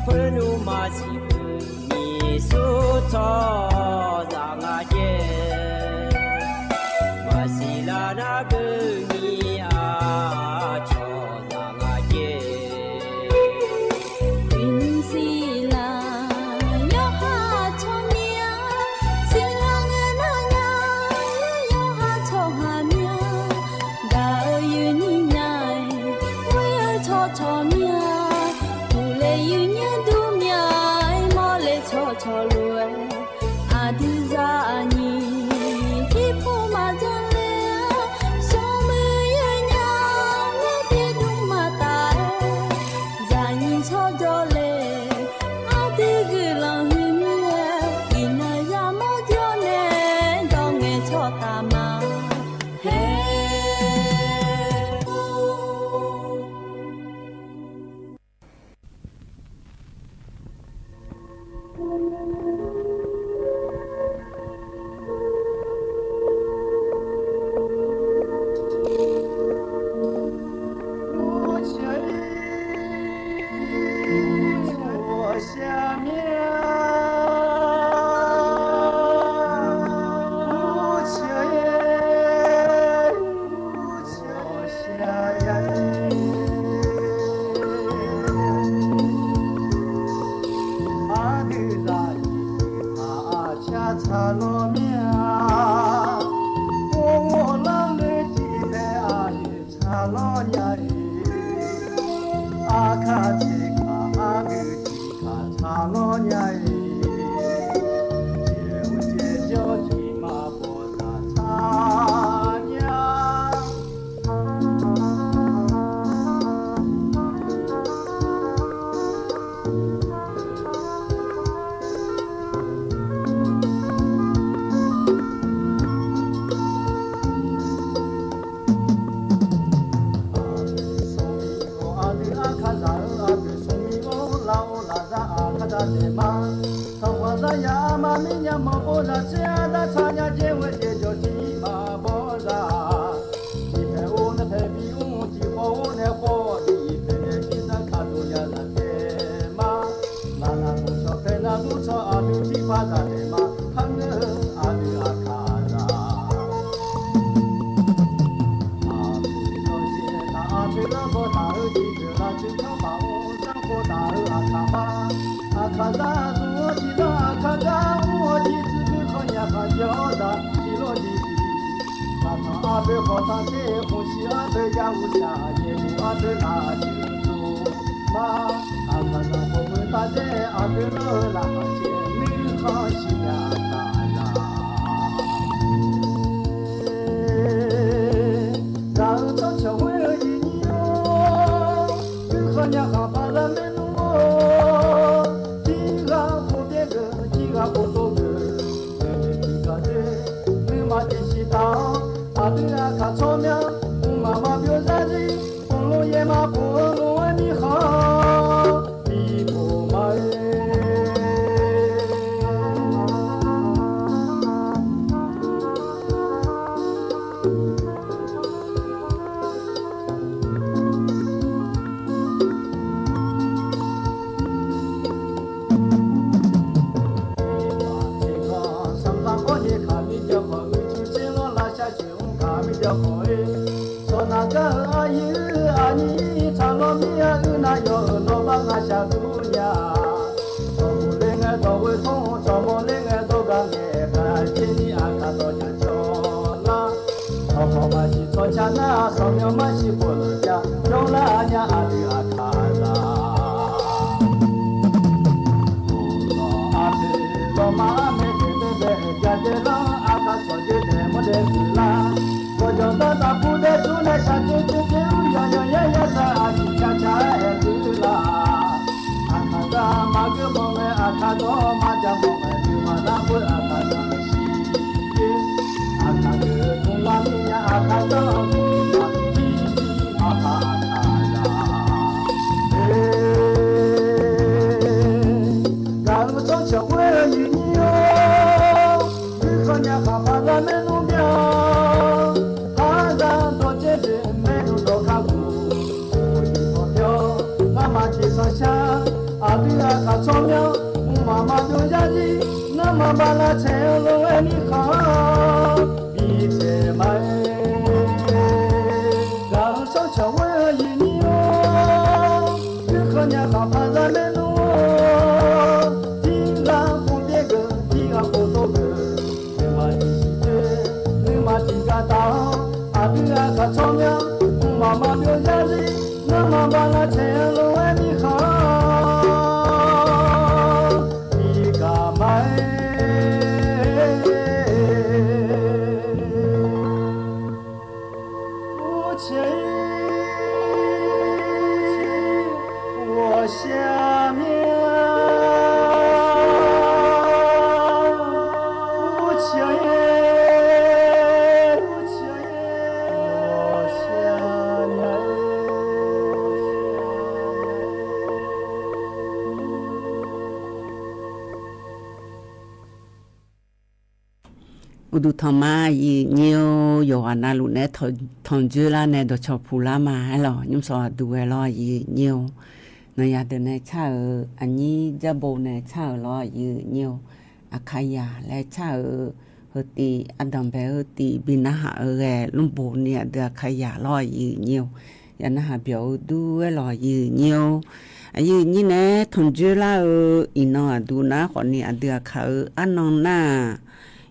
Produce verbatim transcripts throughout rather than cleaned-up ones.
Khoernuv maqsiq beu nyiq sur tsawrhaqzaq nga jaer. Maqsiq lar nar beu nyiq-aq, tsawrhaqzaq nga jaer. Uiqnymr siqlar yawqha tsawrmyanr, siqlar ngae nar nya, yawqha tsawrhaq myanr. Gaq-eu yuif nyiq nya-iq, ghoer-eu tsawrcawq myanr. Uqle yuif nyanr dur mya-aer, mawrle tsawrcawq lof-aer, aqdui zaqnyiq tirpov maqjan le-a. Smrmuiq yawnya, ngar tiqdmr maqtaf-aer, zaqnyiq tsawrjawr le. Aqdui guiqlanq huiq mir-aer, iqnan yamawr jawr nae, jawr ngae tsawrtaf ma. Haer. Aqdui zaqnyiq tiqpaq aqcar tsaqlawr mir-a. Or ghawrlar le tiqpae aqyuif tsaqlawr nya-iq. Aqkaq tiqkaq aqdui tiqkaq tsaqlawr nya-iq. Jeq-eu jeq jawr tiq ma bawqzaq tsaq nya. Aqdui smrmir-or, aqdui aqkaqzaq-eu aqdui smrmir-or, lar-or lafzar aqkaqzaq taef ma. Sanqpaq zaqya aqma mirnya maqpov zaqtser ardar tsaq nya jaer-eu jeq jawq tiq ma bawqzaq. Tiqpae or nae pae bi mr, tiqkhawf or nae khawf bi pae nae tiqzar kaqdov ya zaq taef ma. Laqlaq dawqcawq pae nar dur tsawq aqdui tiqpaq zaq taef ma. Kharngeur-eu aqdui aqkaqzaq. Aqpoeq lawrjeq taq aqpoeq lawrbawr taq-eu tiqpoeq lavtsoeq kanr baq-or zanrpov taq-eu aqkaq ma. Aqkaqzaq zmq-awr tiqzanr aqkaqzaq mr-awr tiqtsuif guikhawf nya khaq jaev-awr zaq tiqlawr diqdiq. Saqtanq aqpoeq khawf taq ter khmqshiq aqpoeq ya uqshaq yaeqbawq aqpoeq laf tiqtsuif ma. Aqkaqzaq khawf meuq taq zaer aqpoeq lawr-eu laqkhaq caev nuikhanr shiqnya taq zaq. Gaq-eu tsawrcawq ghoer-eu iqnyir-or, guikhawf nya khaq paq lar maernmr-or, tirghaq khof byaer geuf, tirghaq khof tov geuf, tiqghaq dzer, nuima tiqsiq taq-awr, aqdui aqkaq tsawrmyanr, mqmaq maqbyov zarzir, mqlor yaer maqpov-eu lof-aer mirkhanq-awr, tiqpov ma-aer. Sanqpaq khawf ni kaq mir jav khawf, uicuiv tser lawr lavshar sheuq mr kaq mir jav khawf-ir. Tsawq naq gar-euq aqyuif aqnyir tsaqlawr mir-a, uir nav yawq-euq lawrbar ngaq shaq dur nya. Tsawqbuq ler ngae dawq ghoe tmr, tsawqmawr ler ngae dawrgaq ngaeq, aqkaq tser ni aqkaq dawq jaq cawq lar. Tsawqkhawf maqsiq tsawqca nar, sanqmyan marsiq khofluf jav, jawrlar nya aqdui aqkaqzaq. Uqlawq aqpoeq lawqma armaeq daeq daeq daeq jav daeq lar, aqkaq tsawqdzer daeq mawr daeq huiq lar. Gawqjawq dawr taq pur daeq tsur nae shaqcoer coer coer ur yawq yawq yaer yaer sar aqsiq ca ca-aer aer guir lar. Aqkaq gar maqgeur mawf ngae, aqkaq dawq maqjaq mawf ngae, nuima nar khoer aqkaq tanqsiq-ir. Aqkaq geuf tmr lar mirnya, aqkaq dawr tmr lar tirmir maqpar aqkaqzaq. Gaq-eu tsawrcawq ghoer-eu iqnyir-or, guikhawf nya khaq paq lar maernmr bya. Harzaq dawqcaev jeq maernmr dawq kar guq, uqduq dawq byawr, ngamaf tiq sanq shar. Aqdui aqkaq tsawrmyanr mqmaq maqbyov yarzir, ngamaf bala caeq-eu lof-aer mirkhanq-anr bitaeq ma-aer, gaq-eu sanrcawq ghoer-eu yiqnyir-or, uirkhanq nyaf khaq paq zar maernmr-or, tirghaq khofdaer geuf, tirghaq khofdov geuf, nuima tiqsiq coer, nuima tiqgaq taf-awr, aqdui aqkaq tsawrmyanr mqmaq maqbyov yarzir, ngamaf bala caeq-eu lof-aer mirkhanq-anr bigaq ma-aer. Uqduq tanqma aqyuif nyir-or, yawqghaq navluf nae tanqdzoer lar nae dawqcawq puq lar ma aerlawq, nymrsanq aqduq ghae lawr aqyuif nyir-or. Nanqyaq deuq nae car-euq aqnyir Jarbo nae car-euq lawr aqyuif nyir-or. Aqkaqyaq laer car-euq heutiv ardanqbae-eu tiv bi narhaq-eu ghae lmrboq ni aqdui Aqkaqyaq lawr aqyuif nyir-or. Yaq narhaq byawq-eu dur aerlawq aqyuif nyir-or. Aqyuif nyir nae tanqdzoer lar-eu iqnan aqduq nar khawfni aqdui Aqkaq-eu arnan nar-aq,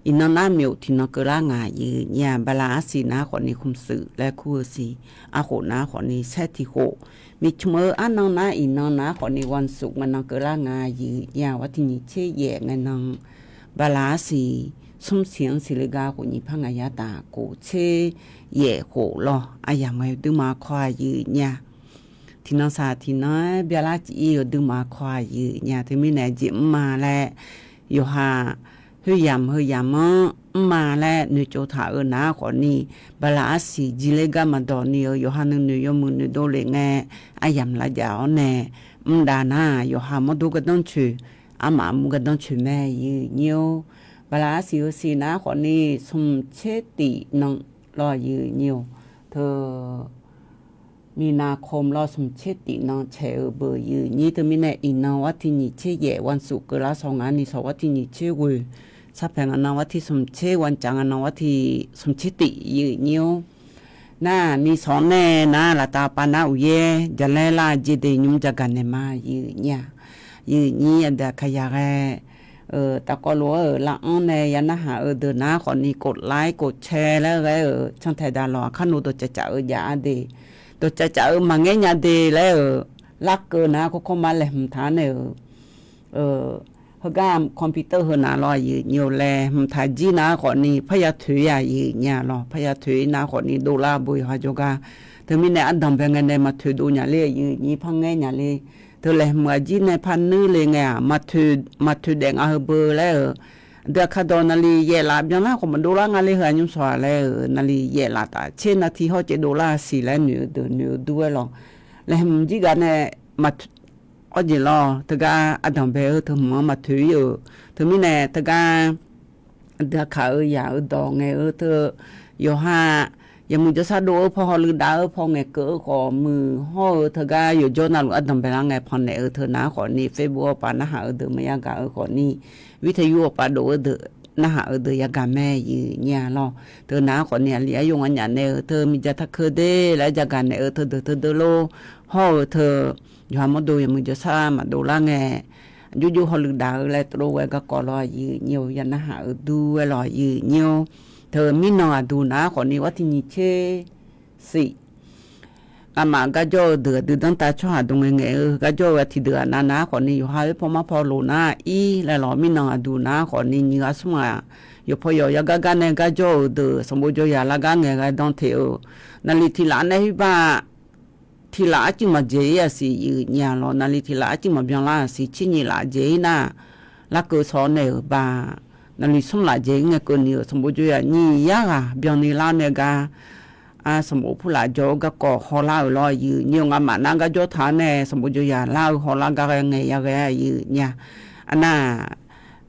iqnan nar myof tiqnan keuvlar ngaq aqyuif nyir-aq, bala arsiq nar khawfni khmqshuif laer kur-eu siq, arkhof nar khawfni saer tiq khof, miqcmq-eu arnan nar iqnan nar khawfni วันศุกร์ ngae nan keuvlar ngaq aqyuif nyir-aq, วันที่ nyiq tser yaef ngae nan bala arsiq smr siq-anr siqle gar khof nyiq par ngaq yar taf khof tser yaef khof lawr aryamq ngae duima kawr aqyuif nyir-aq. Tiqnan saq tiqnan-aer byalar cif-ir-eu duima kawr aqyuif nyir-aq. Teumirnae jeq mrma laer yawqha khoeryamq heuyamq-anr mrma laer noeqtsov taq-eu nar khawfni, bala arsiq jir ler gar maqdawq ni-eu yawqha nuinoeq yawmuiq noeqdov lef ngae, aryamq lavjav-awr nae mr dav nar, yawqha mawrdo gardanr coeq, armaf mur gardanr coeq mae aqyuif nyir-or. Bala arsiq heusiq nar khawfni smq tser tif nan lawr aqyuif nyir-or. Teu มีนาคม lawr smq tser tif nan caeq-eu beu aqyuif nyir teumirnae iqnan วันที่ nyiq tser yaef วันศุกร์ keuvlar shawr ngaq ni shawq วันที่ nyiq tser ghoeq, sarpaeq ngaq nan วันที่ smq tser วันจันทร์ ngaq nan วันที่ smq tser tif aqyuif nyir-or. Nar-aq ni shawq-anr nae nar laftav pav nar uqyaer jaqlaer lar jeq de nymr jagaq naeq ma aqyuif nyir-aq. Aqyuif nyir aqdui Aqkaqyaq ghae-eu tafkawv lof-aer-euq lav-anr nae ya narhaq-eu deuq nar khawfni กดไลค์ กดแชร์ laer ghae-euq cantaeq daqlawq aqkar nov dawqcav caf-eu jav-a de, dawqcav caf-eu maqngaer nya de laer-euq larkeuv nar kawrkawr ma laeqhmq taq-anr nae-euq heugar computer heu nav lawr aqyuif nyir-or laer hmq taq jir nar khawfni parya toeq-ir aqyuif nyir-a lawr, parya toeq-ir nar khawfni dovlar bo yawqha jawrgar. Teumirnae ardanqbae ngae nae maqtoeq dov nya ler aqyuif nyir par ngaer nya ler. Teu laeqhmq aqjir nae par nuir le ngae-aq, maqtoeq daef nga heu beu laer-euq. Aqdui Aqkaq dawq naqli yaef laf byanlar khawf maqdov lar nga ler heu-aq nymr shawq-aq laer-euq, naqli yaef laf taf tser nav ti hawr caev dovlar siq laer noeq-eu deuq noeq-eu dur-aer lawq. Laeqhmq jir gaq nae maqtoeq awrjeq lawr, teugar ardanqbae-eu teu hmq-anr maqtoeq-ir-euq. Teumirnae teugar aqdui Aqkaq-euq yaq-eu dawq ngaeq-eu teu yawqha yawmuiq jawrshar dov-eu paw hawluiv dav-eu paw ngaeqkeuv-eu khawf muiq hawr-eu teugar yawqjawr navluf ardanqbae lar ngae pannaeq-eu teu nar khawfni Facebook awqpav narhaq-eu deuq maqya gaq-eu khawfni, วิทยุ awqpav dov-eu deuq narhaq-eu deuq yagaq mae aqyuif nyir-a lawr. Teu nar khawfni aqli aqyawf nganyaf naeq-eu teu miqdzaq takeu de laer jagaq naeq-eu teudeuq teudeuq lor. Hawr-eu teu yawqha mawrdo yawmuiq jawrshar maqdov lar ngae, aqjox jox hawluiv dav-eu laer tov lor ghae garkawv lawr aqyuif nyir-or, ya narhaq-eu dur-aer lawr aqyuif nyir-or. Teu mirnan aqduq nar khawfni วันที่ nyiq tser siq, ngamaf garjawr-eu deuq aqdui danrtav tsawrhaq dm ngae ngaeq-eu garjawr-eu ghaq tiqdeuq-aq nav nar khawfni yawqha oerpaw marpaw lof nar ir laer lawr mirnan aqduq nar khawfni nyiq ghaq smr ghaq yawqpaw yawq yagar gar nae garjawr-euq deuq sanqbof jawr yaq lar gar ngaeq ghae dan teq-euq. Naqli tiq laf nae khoerbar tiq laf arcuiv maqdzaeq-ir-aq siq aqyuif nyir-a lawr, naqli tiq laf arcuiv maqbyan lar-aq siq tser nyiq laf dzaeq-ir nar, larkeuv shawr naeq-euq baq, naqli smr laf dzaeq-ir ngae keuvni-euq sanqbof jawr yaq nyiq yar ghaq byanni lar nae gar, sanqbof purlaf jawr-eu garkawv hawlar-euq lawr aqyuif nyir-or, ngamaf nar garjawr taq-anr nae sanqbof jawr yaq lar-eu hawlar gar ghae ngaeq ya ghae aqyuif nyir-a. Aqnar-aq,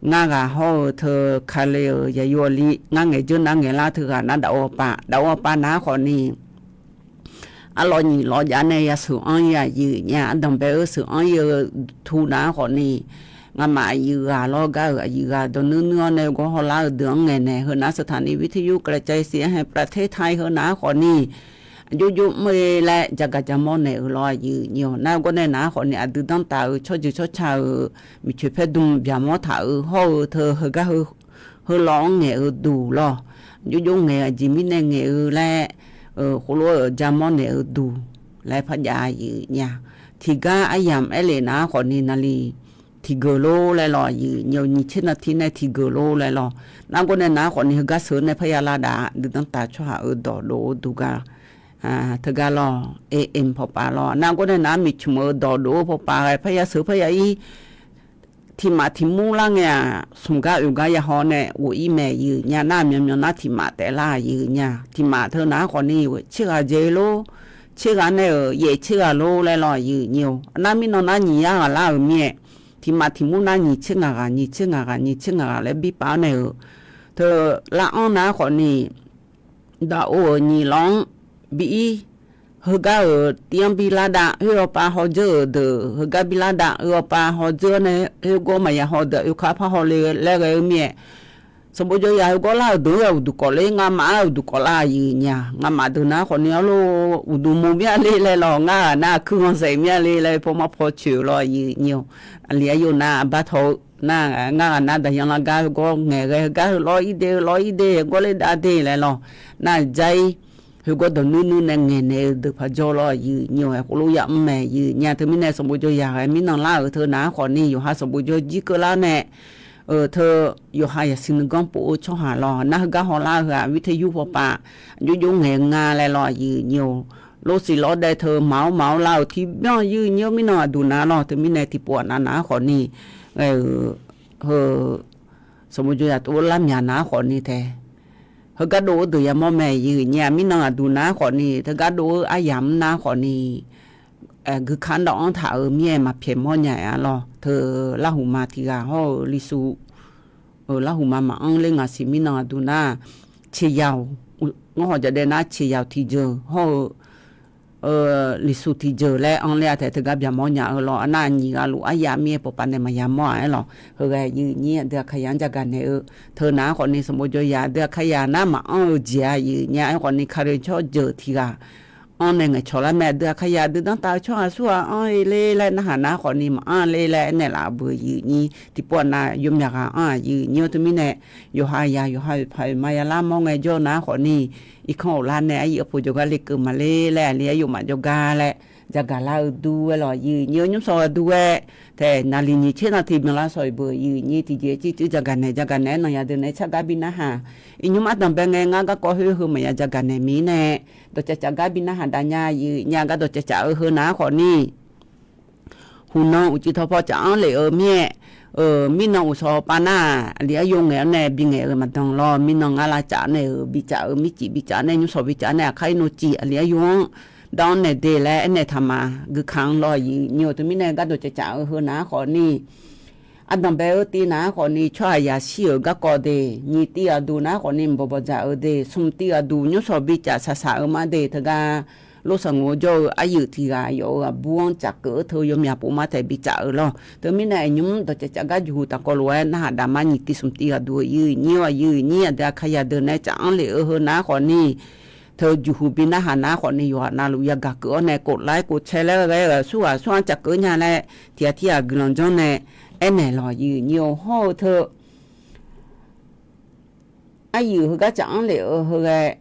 ngar ghaq hawr-eu teu Kali-euq yaqyo aqli ngar ngaeq dzeur nar ngaeq lar teughaq nar dafov pav, dafov pav nar khawfni arlawv nyiq lawv jav nae yasheuq anr-ir aqyuif nya, ardanqbae-eu sheuq anr-ir-eu tu nar khawfni, ngamaf aqyuif ghaq lawr gar-euq aqyuif ghaq dawqnuir nuir-awr nae gawr hawlar-eu deuq-anr ngaeqnaeq, heu nar สถานีวิทยุกระจายเสียงแห่งประเทศไทย heu nar khawfni, aqjox jox mr-ir laer jagaq jamawr naeq-euq lawr aqyuif nyi-awq. Nar gawr nae nar khawfni, aqdui danrtaf-euq tsawrjeuq tsawrca-euq miqcoeq paer dm byaqmawr taq-euq hawr-eu teu heugar heu, heu lawr-anr ngaeq-eu duq lawr, aqjox jox ngaeq-eu aqjeq mirnae ngaeq-eu laer, khoerlof-aer jamawr naeq-eu duq laer parjav aqyuif nya. Tiqgar aryamq aerlef nar khawfni, naqliq tiqgeuf lor laer lawr aqyuif nyi-awq, nyiq tser naqtir nae tiqgeuf lor laer lawr. Nar gawr nae nar khawfni, heugar sheuq nae parya lar daf, aqdui danrtaf tsawrhaq-euq dawqdof-eu duq gar, teugar lawr, am pawqpav lawr. Nar gawr nae nar miqcmq-eu dawqdof-eu pawqpav ghae parya sheuq parya ir, tiqmaf tiqmur lar ngae-aq, smq gar oeq gar yahaw nae ghof-ir mae aqyuif nya. Nar myawqmyawq nar tiqmaf taef lar aqyuif nya. Tiqmaf teu nar khawfni, tser ghaq dzae lor, tser ghaq nae-euq yaef tser ghaq lor laer lawr aqyuif nyi-awq. Nar mirnan nar nyiq yar ghaq lar-euq mir-aer, tiqmaf tiqmur nar nyiq tser ngaq ghaq, nyiq tser ngaq ghaq, nyiq tser ngaq ghaq laer bir pav-awr nae-euq, teu lav-anr nar khawfni, daqov-euq nyiq lawr-anr bi-ir, heugar-euq tiv-anr bi lar dav, oe awqpav hawdzeur-euq deuq heugar bi lar dav, oe awqpav hawdzeur-awr nae oe gawr maqya haw deuq oe kar par hawle laer ghae-eu mir-aer, sanqbof jawr yaq heu gawr lar-euq deuq-anr ghae uqduq kawf ler, ngamaf-anr uqduq kawf lar aqyuif nya. Ngamaf deuq nar khawfni arlor, uqduq mo mir-a le laer lawr, ngar ghaq nar kuir ghanr saef mir-a le laer paw mar paw coeq-eu lawr aqyuif nyi-awq. Aqli aqyawf nar aqbar taw-eu nar, ngar ghaq nar daqyan lar gar heu gawr ngaeq ghae heugar heu lawr ir de, heu lawr ir de, gawr ler dav de laer lawr, nar dzar-ir, heu gawr dawqnuir nuir nae ngaeqnaeq-eu deuq paq jawr lawr aqyuif nyi-awq. Aer khoerlof yamr mae aqyuif nya. Teumirnae sanqbof jawr yaq ghae mirnan lar-euq teu nar khawfni, yawqha sanqbof jawr jir keuvlar nae, teu yawqha yasiq nuiganr pov-eu tsawrhaq lawr, nar heugar hawlar-eu heu-aq วิทยุ pawqpav, aqjox jox ngaeq-eu nga laer lawr aqyuif nyi-awq. Lorsiq lawr daev teu maqawr maqawr lar-euq tiqbyan aqyuif nyi-awr mirnan aqduq nar lawr. Teumirnae tiqpov aqnav nar khawfni, ghae-euq heu sanqbof jawr yaq tov lar myaq nar khawfni tae, heugar dov-eu deuq yamawr mae aqyuif nya. Mirnan aqduq nar khawfni, teugar dov-eu aryamq nar khawfni, guikaq dawv-anr taq-euq mir-aer maqpyaeq mawrnya-a lawr. Teu larhuqma tiq ghaq hawr-eu lishu, larhuqma maqanr ler ngaq siq mirnan aqduq nar, ceqyaq-awq, ngar hawq jadae nar ceqyaq-awq tiqjeuq hawr-eu lishu tiqjeuq laer anr ler-a taef teugar byaqmawr nya-eu lawr. Arnar nyiq ghaq luf aryamq mir-aer pawqpav nae maqya mawr-aq aer lawr. Heu ghae aqyuif nyir aqdui aqkaqyaq-anr jagaq naeq-eu teu nar khawfni, sanqbof jawr yaq aqdui aqkaqyaq nar maqanr-eu jeq-a aqyuif nya. Aer khawfni คาริน tsawrjeuq tiq ghaq anr nae ngaeqcawq lar mae. Aqdui aqkaqyaq aqdui danrtaf-eu tsawrhaq aqsurghaq anr-eu ler laer narhaq nar khawfni maqanr ler laer aernaeq laf-euq beu aqyuif nyir. Tiqpov aqnav yawmyaq ghaq anr aqyuif nyir-awr teumirnae, yawqha yaq yawqha oeq paq oeq ma ya lar mawr ngaejawr nar khawfni, irkanr ghoflar nae aryuif arpoeq jawrgar lekeuv maqler laer aqli aryuf maqjawr gar laer jagaq lar-eu dur-aer lawr aqyuif nyir-eu nymr sawq ghaq dur-aer taef naqliq nyiq tser nan tiq byanlar sawq-iq beu aqyuif nyir tiqjeq circuir jagaq naeq jagaq naeq-aer nanya deuq naeq-aer cargar bi narhaq. Iqnymr ardanqbae ngae ngar garkawv khoer heu maqya jagaq naeq mir nae, dawqcaf caf gar bi narhaq dav nya aqyuif nya. Gar dawqcaf caf-eu heu nar khawfni, huqnan uqcif tawqpaw caf-anr lef-eu mir-aer, mirnan uqshawq pav nar-aq, aqli aryuf ngaeq-awr nae bingaeq-euq maqdan lawr. Mirnan ngar lavcaf nae-euq bicaf-eu mircif bicaf nae nymr sawq bicaf nae aqkar ir nor cif aqli aryuf-anr dar-anr naeq de laer aernaeq taq ma. Guikaq-anr lawr aqyuif nyir-eu teumirnae gar dawqcaf caf-eu heu nar khawfni, ardanqbae-eu tiv nar khawfni tsawrhaq yaq shir-euq garkawv de, nyiq tiv aqduq nar khawfni mqbawq bawqdzaq-eu de, smq tiv aqduq nymr sawq bicaf saqsaq-eu ma de. Teugar lor sanqngoq-eu jawr-eu aryuif tiq ghaq yawf-euq aqbur-anr caf keuv-eu teu yawmyaq pov ma taef bicaf-euq lawr. Teumirnae aqnymr dawqcaf caf gar juqhuq taqkawv lof-aer narhaq daq ma. Nyiq tiv smq tiv aqduq aqyuif nyir-awr aqyuif nyir aqdui aqkaqyaq deuq nae caf-anr lef-eu heu nar khawfni, teu juqhuq bi narhaq nar khawfni yawqghaq navluf yagaq keuv-awr nae กดไลค์ กดแชร์ laer ghae-eu aqsurghaq aqsurghaq-anr caf keuv nya laer tiq ghaq tir ghaq guiqlanq janr nae aernaeq lawq aqyuif nyir-eu hawr-eu teu aryuif heugar caf-anr lef-eu heu ghae,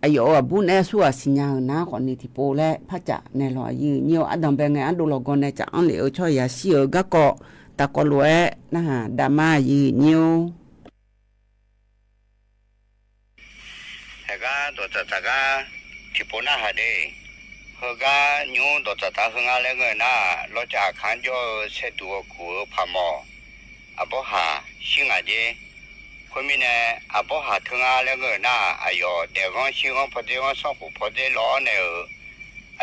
aqyawf-euq aqbur naeq-aer aqsurghaq siqnya-euq nar khawfni tiqpov laer par caf naeq lawq aqyuif nyir-eu ardanqbae ngae ardov lawqgawv nae caf-anr lef-eu tsawrhaq yaq shir-euq garkawv taqkawv lof-aer narhaq daq ma aqyuif nyir-or. Haeqgar dawqtsaf tsaf gar tiqpov narhaq de. Heugar nymr dawqtsaf tsaf heu nga laer ngeur nar, lawrcav aqkaq-anr jawr-eu saerduq-eu kuq-eu paqmawf aqbawr haq shir ngaq jer. Khoermirnae, aqbawr haq teu nga laer ngeur nar, aqyawf daef ghanr shir ghanr pawdzer ghanr sanrkhof pawdzer lawr-awr nae-euq,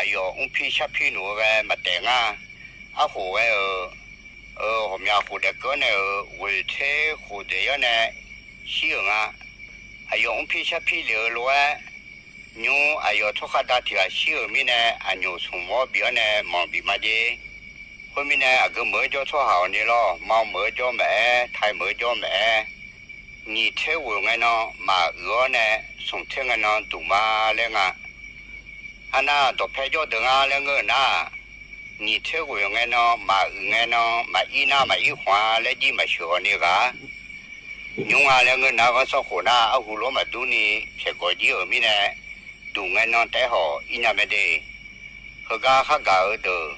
aqyawf mrpir sharpir nmq-eu ghae maqtaef ngar. Arkhof ghae-euq ghawqmya khof daef keuv-awr nae-euq ghoeq tser khof dzaeq-awr nae shir-euq nga. Aqyawf mrpir sharpir lef-eu lof-aer Nymr aqyawf tsawrkhav dav tiq ghaq shir-euq mirnae, aqnyoq smq mawr bif-awr nae manq bif ma jer. Khoermirnae, aqgeu meuq-aer jawr tsawrhaq awq ni lawr, ma meuq-aer jawr maeq-aer, tai meuq-aer jawr maeq-aer, nyiq tser ghoeq ngae nan maqhuiq-awr nae, smq tser ngae nan duq ma laer nga. Arnar dawqpae jawr deuq nga laer ngeur-euq nar, nyiq tser ghoeq ngae nan maqhuiq ngae nan maqir nar maqir khmq-a laer jir maqsheuq-awq ni ghaq-ar. Nymr nga laer ngeur nar, ghanr sanrkhof nar arhu lor maqdur ni pyaeqgawq jir-euq mirnae, duq ngae nan taef-aer hawq ir nya mae de. Heugar khar gaq-eu deuq,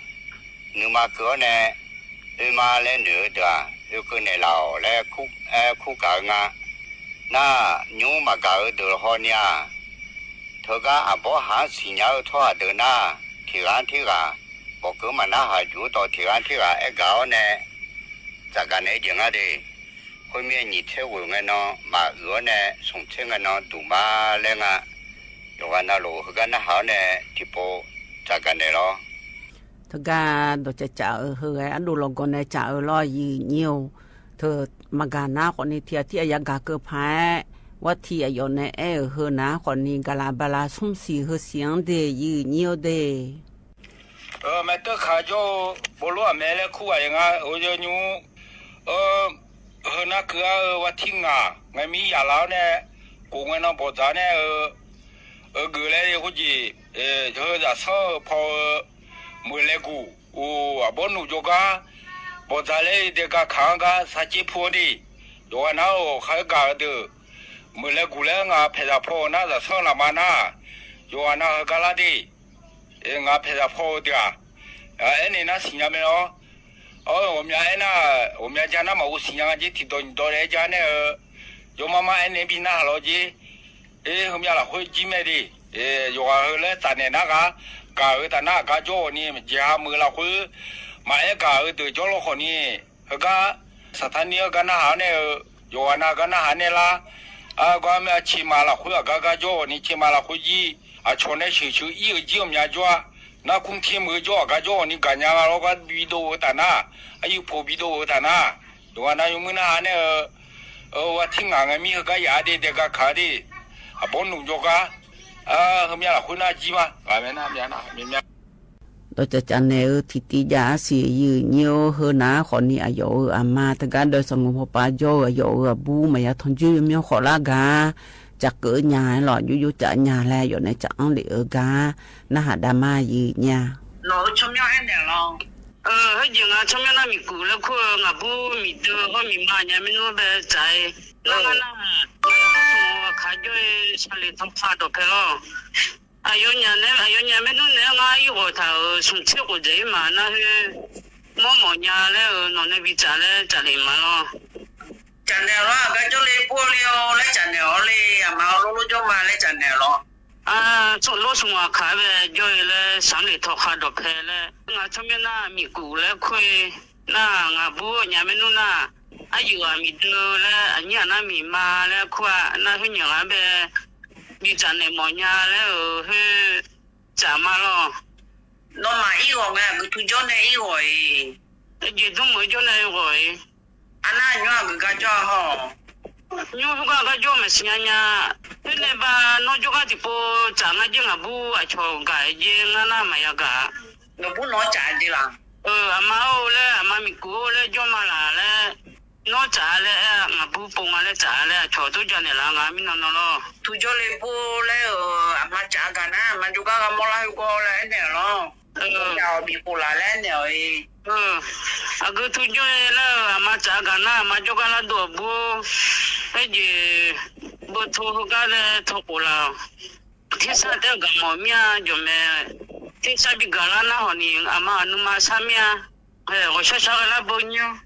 nuima keuv-awr nae, oe ma laer noeq-eu deuq-aq, oekeuv naeqlaf-awq laer kur, aer kur gaq-eu nga. Nar, nymr maqgaq-eu deuq hawni-aq, teugar aqbawr haq-anr siqnya-eu tsawrhaq deuq nar, tiq ghaq-anr tirghaq bawqkeuv maqnar haq juq-ur dawq tiq ghaq-anr tirghaq aer gaq-awr nae, tsafgaq naeq-aer jeq ngar de. Khoermirnae, nyiq tser ghoeq ngae nan maqhuiq-awr nae, smq tser ngae nan duq ma laer nga. Yawqghaq navluf heugar narhaq-awr nae tiqpov tsafgaq naeq lawr. Teugar dawqcaev caf-eu heu ghae ardov lawqgawv nae caf-eu lawr, yiq nyir-or. Teu maqgaq nar khawfni tiq ghaq tir-aq yagaq keuv paq-aer, warti aqyawf nae aer-euq heu nar khawfni gaqlaq bala smr siq heu siq-anr de, yiq nyir-or de. Maeqteuv kaq jawr-eu bawlor aqmae laer kur ghaq-aer nga, oe yawnyir heu nar keuv-ar-eu warti ngaq ngae mir yaqlaf-awr nae, kof ngae nan bawqdzaq nae-eu eugeuf laer khoerjeq, heu zaqsanr-eu paw-eu meuq laeguq, aqbawr nuq jawrgar bawqdzaq laer daega kaq-anr gar sarcaer pu-awr de. Yawqghaq nar-awq khar-aer gaq-eu deuq, meuq laeguq laer ngaq paeqzaq paw-eu nar zaqsanr lafma nar, yawqghaq nav heugar lar de. Ngaq paeqzaq paw-eu deuq-aq, aernaeq nar siqnya mae lawr. Awr, ghawqmya aernar, ghawqmya ja nar maqghov siqnya nga jer, tiqdawq nyiqdawq laer aer ja nae-eu, yawmar mar aernaeq bi narhaq lawr jer. Aer, heumya lafkhoer jir mae de. Yawqghaq heu laer tsafnaeq nar ghaq, gaq-eu taf nar aqgar jawr-awq ni, jeqha meuq lafkhoer maqaer gaq-eu deuq jawrlawr khawfni, heugar saqtaq nir-anr gar narhaq-awr nae-eu, yawqghaq nav gar narhaq nae lar. Argar mya ceqmaq lafkhoer aqgar gar jawr-awq ni, ceqmaq lafkhoer jir, aqcawq nae sheuqsheuq ir-euq jir ghawqmya jawr-a. Narkur ter meuq-eu jawr aqgar jawr-awq ni gaqnya nga lawr gar bidov-eu taf nar, aryuif poq bidov-eu taf nar, yawqghaq nav yawmuir narhaq nae-eu, warti ngaq ngae mir heugar yaf-ar de, daega kaq-ar de, aqbawr nuq jawrgar, heumya lafkhoer nar jir ma, ghaq mae nar mya nar mya mya. Dawqcav caf naeq-eu tiqtiv jav arsiq yiq nyir-or, heu nar khawfni aqyawf-euq aqma teugar dawq sanqbof pawpav jawr-eu aqyawf-euq aqbur maqya tanqjoer yawmyanr khawf lar gar, cafkeuv nya-aer lawq, jov jov caf nya laer yawf nae caf-anr lef-eu gar, narhaq dav ma yiq nyir-a. Nawq-euq tsawrmyanr aernaeq lawr. Heujeq nga tsawrmyanr nar miqkuv laer kur-eu ngaqbur miqdui hawr miqma nya maernmr bae tsaf-aer, nar ngar nar-aq, nar ngar smq aqkaq jawr-aer saqleq tanqpaq dawqpae lawr. Aqyawfnyaf nae, aqyawfnyaf maernmr naeq-aer ngar ir ghawq taq-euq smq tser khof dzaeq-ir maq nar khoer, mawr mawf nya laer-euq nawq nae bi tsaf laer tsaf lef ma lawr. Tsafnaeq lawr, aqgar jawrle pov le-awr laer tsafnaeq-awr le, aqma-awr lor lor jawr ma laer tsafnaeq lawr. Tsawrlor smq aqkaq bae jawr-eu laer saqleq tanqpaq dawqpae laer, ngaq tsawrmyanr nar miqkuv laer kur-eu nar, ngaqbur aqnyaf maernmr nar, aryuif ghaq miqdui laer aqnyir aqnar miqma laer kur-a nar, khoernyiq ghaq bae bi tsafnaeq mawf nya laer-euq khoer tsaf ma lawr. Nawmaf ir ghawq ngae aqgeu tu jawr nae ir ghawq-iq. Aqjeq dmr meuq jawr nae ir ghawq-iq. Arnar nymr aqgeu gar jawr-a haw. Nymr khoergar gar jawr maqsiq nya nya. Khoernae ba nawr jawrgar tiqpov tsaf ngar jer, ngaqbur aqcawq gaq-aer jer ngar nar maqya gaq. Ngaqbur nawr tsaf-a jeq laq? Aqma-or laer, aqma miqkuv-or laer jawr ma laq laer. Nawr tsaf-a laer aer-a, ngaqbur pov nga laer tsaf-a laer aqcawq dur janaeq laf nga mirnan nan lawr. Tu jawrle pov laer-euq aqma tsaf-a gaq nar aqma jawrgar gha mawrlar khoergawr laer aernaeq-awq lawr. Aqyawf bifkhof laf laer aernaeq-awq-iq. Aqgeu tu jawr-aer laer-euq aqma tsaf-a gaq nar aqma jawrgar lar dov-awq bur-or. Khoerjeq beuto heugar laer tawqkhof laf-awq. Tersar taef-aer gaq mawf mir-a jawqmaeq. Tersar bi gaq lar nar hawq ni aqma aqnuima sar mir-a. Ghawqshar shar ghae lar beu nyir-awr.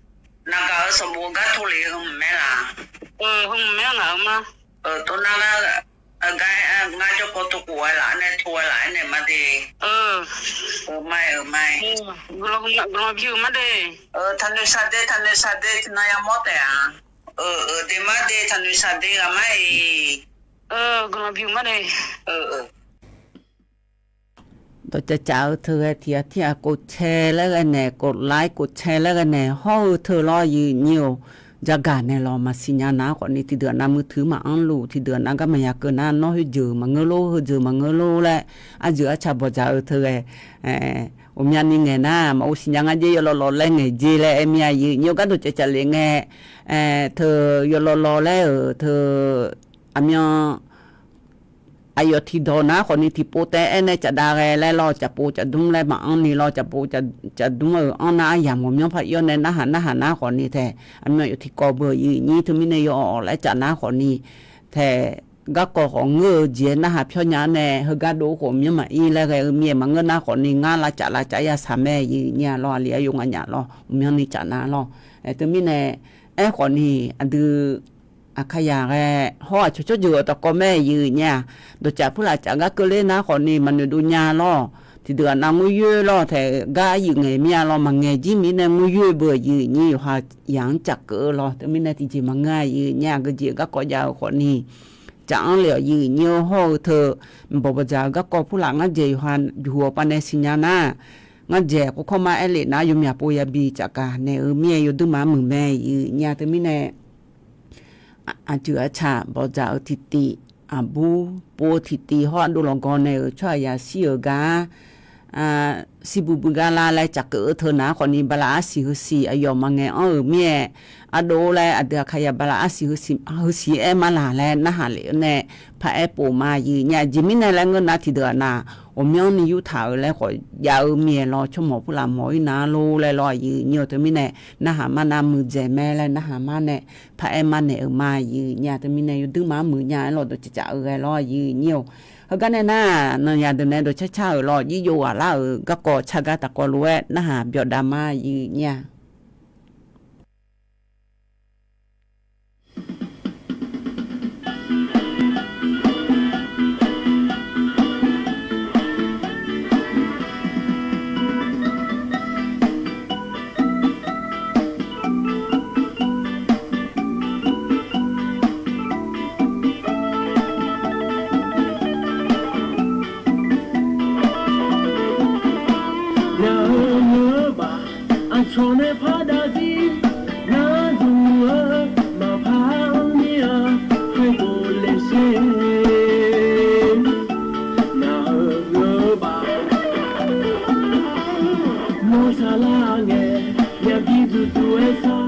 Naqgaq-euq sanqbof-eu gar tov lef-eu heu mq mae laq? Heu mq mae-anr ngaq-eu ma. Tov nar gar, gar ngar jawr paw tov khof-aer laf-aer nae tov-aer laf-aer nae ma de. Heu ma-aer, heu ma-aer. Guiqlanq bi-eu ma de. Taqnoeq saq de, taqnoeq saq de, tiqnan yamawr taef-a. Deq ma de, taqnoeq saq de ghaq ma-iq. Guiqlanq bi-eu ma de. Dawqcav caf-eu teu ghae tiq ghaq tir ghaq kov cae laer ghae naeq, kov laer kov cae laer ghae naeq hawr-eu teu lawr yiq nyir-or. jagaq nae lawr maqsiq nya nar khawfni, tiqdeuq aqnav muiq tuiq maqanr luf, tiqdeuq aqnav gar maqya keuv nar, nawr khoerjeuq maqngeur lor, heuzeuq maqngeur lor laer, arjeuq arca bawqdzaq-eu teu ghae, ghawqmyani ngaeq nar, maqghov siqnya ngar jer, yawlawv lawv laer ngaeq jer laer aer mir-a. Aqyuif nyir-eu gharduq caevcaev lef ngae, teu yawlawv lawv laer-euq teu aqmyan aqyawf tiqdawq nar khawfni, tiqpov taef-aer nae cafdav ghae laer lawr, cafpov cafdmr laer maqanr ni lawr, cafpov cafdmr-euq anr nar aryamq ghawqmyanr par-ir-awr nae narhaq narhaq nar khawfni tae, aqmyan yawf tiqkawv beu aqyuif nyir teumirnae yaw-awq laer caf nar khawfni tae, garkawv khawf ngeur-eu jeq-aer narhaq pyawr nya-anr nae, heugar dov khawf myanr maqir laer ghae-eu mir-aer maqngeur nar khawfni, ngar lavcaf lavcaf-aer yasaq mae aqyuif nyir-a lawr, aqli aqyawf nganyaf lawr, ghawqmyanni caf nar lawr. Teumirnae aerkhawfni, aqdui Aqkaqyaq ghae hawr aqcawq tsawrjeuq-euq dawqkawv mae aqyuif nyir-a. Dawqcaf purlaf caf gar keuvler nar khawfni maqnoeq dov nya lawr. Tiqdeuq aqnav ngoer yoer lawr tae-eu gar aryuif ngaeq mir-a lawr, maqngaeq jir mirnae ngoer yoer beu aqyuif nyir, yawqha yaq-anr caf keuv-eu lawr. Teumirnae tiqjeq maqngeur aqyuif nyir-a, geujeq garkawv jav-eu khawfni caf-anr le aqyuif nyir-eu hawr-eu teu, bawq bawqdzaq-eu garkawv purlaf ngar dzaeq yawqha juq-awr pavnae siqnya nar, ngar dzaeq kawrkawr mar aer lef nar, yawmyaq pov yabi cafgaq naeq-eu mir-aer yawduir maqmuiq mae aqyuif nyir-a. Teumirnae aqceuq arca bawqdzaq-eu tiqtiv, aqbur pov-eu tiqtiv hawr ardov lawqgawv nae-euq tsawrhaq yashir-euq gar, shirbu bui gar lar laer caf keuv-eu teu nar khawfni, bala arsiq heusiq aqyawf maqngaeq anr-euq mir-aer, ardov laer aqdui Aqkaqyaq bala arsiq heusiq aer mar laq laer narhaq lef-eu nae paraer pov ma aqyuif nyir-a. Aqjeq mirnae laer ngeur nar, tiqdeuq aqnav ghawqmyanrni yurtaq-euq laer khawf jav-eu mir-aer lawr, tsawrmawq purlaf mawq-ir nar lor laer lawr aqyuif nyir-a. Teumirnae narhaq mar nar muiqdzaeq mae laer narhaq mar nae paraer mar naeq-euq ma aqyuif nyir-a. Teumirnae yawduir maqmuiq nya-aer lawr, dawqcaf caf-eu ghae lawr aqyuif nyir-a. Heugar nae nar, nanqyaq deuq nae dawqcar car-euq lawr, jir jov ghaq lar-euq garkawv car gar taqkawv lof-aer narhaq byawf dav ma aqyuif nyir-a. Nar-eu ngeur-eu baq, aqcawq nae par dav zir, ngar zmq-eu maqpar mir-a, khoerbof le sher. Nar-eu ngeur-eu baq, nawr sharlar ngae, yabi duidui-aer sar,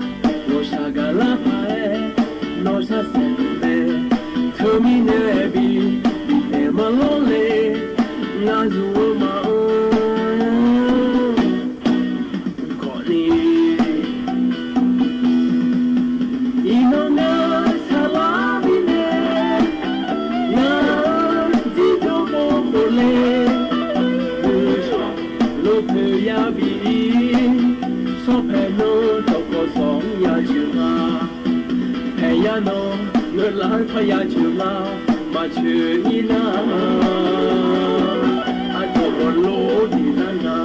ghawqshaq gaqlar paq-aer, nawr sharsaef mae, teumirnae bi, bifnaeq maqlanr le, ngar zmq-eu maqanr khawfni. Iqnan ngar sharlar mirnae, ngar-eu dzirjawr bawr khofle, uqshawq lopoeq yabi-ir, shawr paeq nan dawqkawq sawq-anr ya joeq ma. Paeq ya nan ngeur lar-anr par ya joeq ma. Maqcoeq-ir nar, aqcawq gawqlor diq nar nga.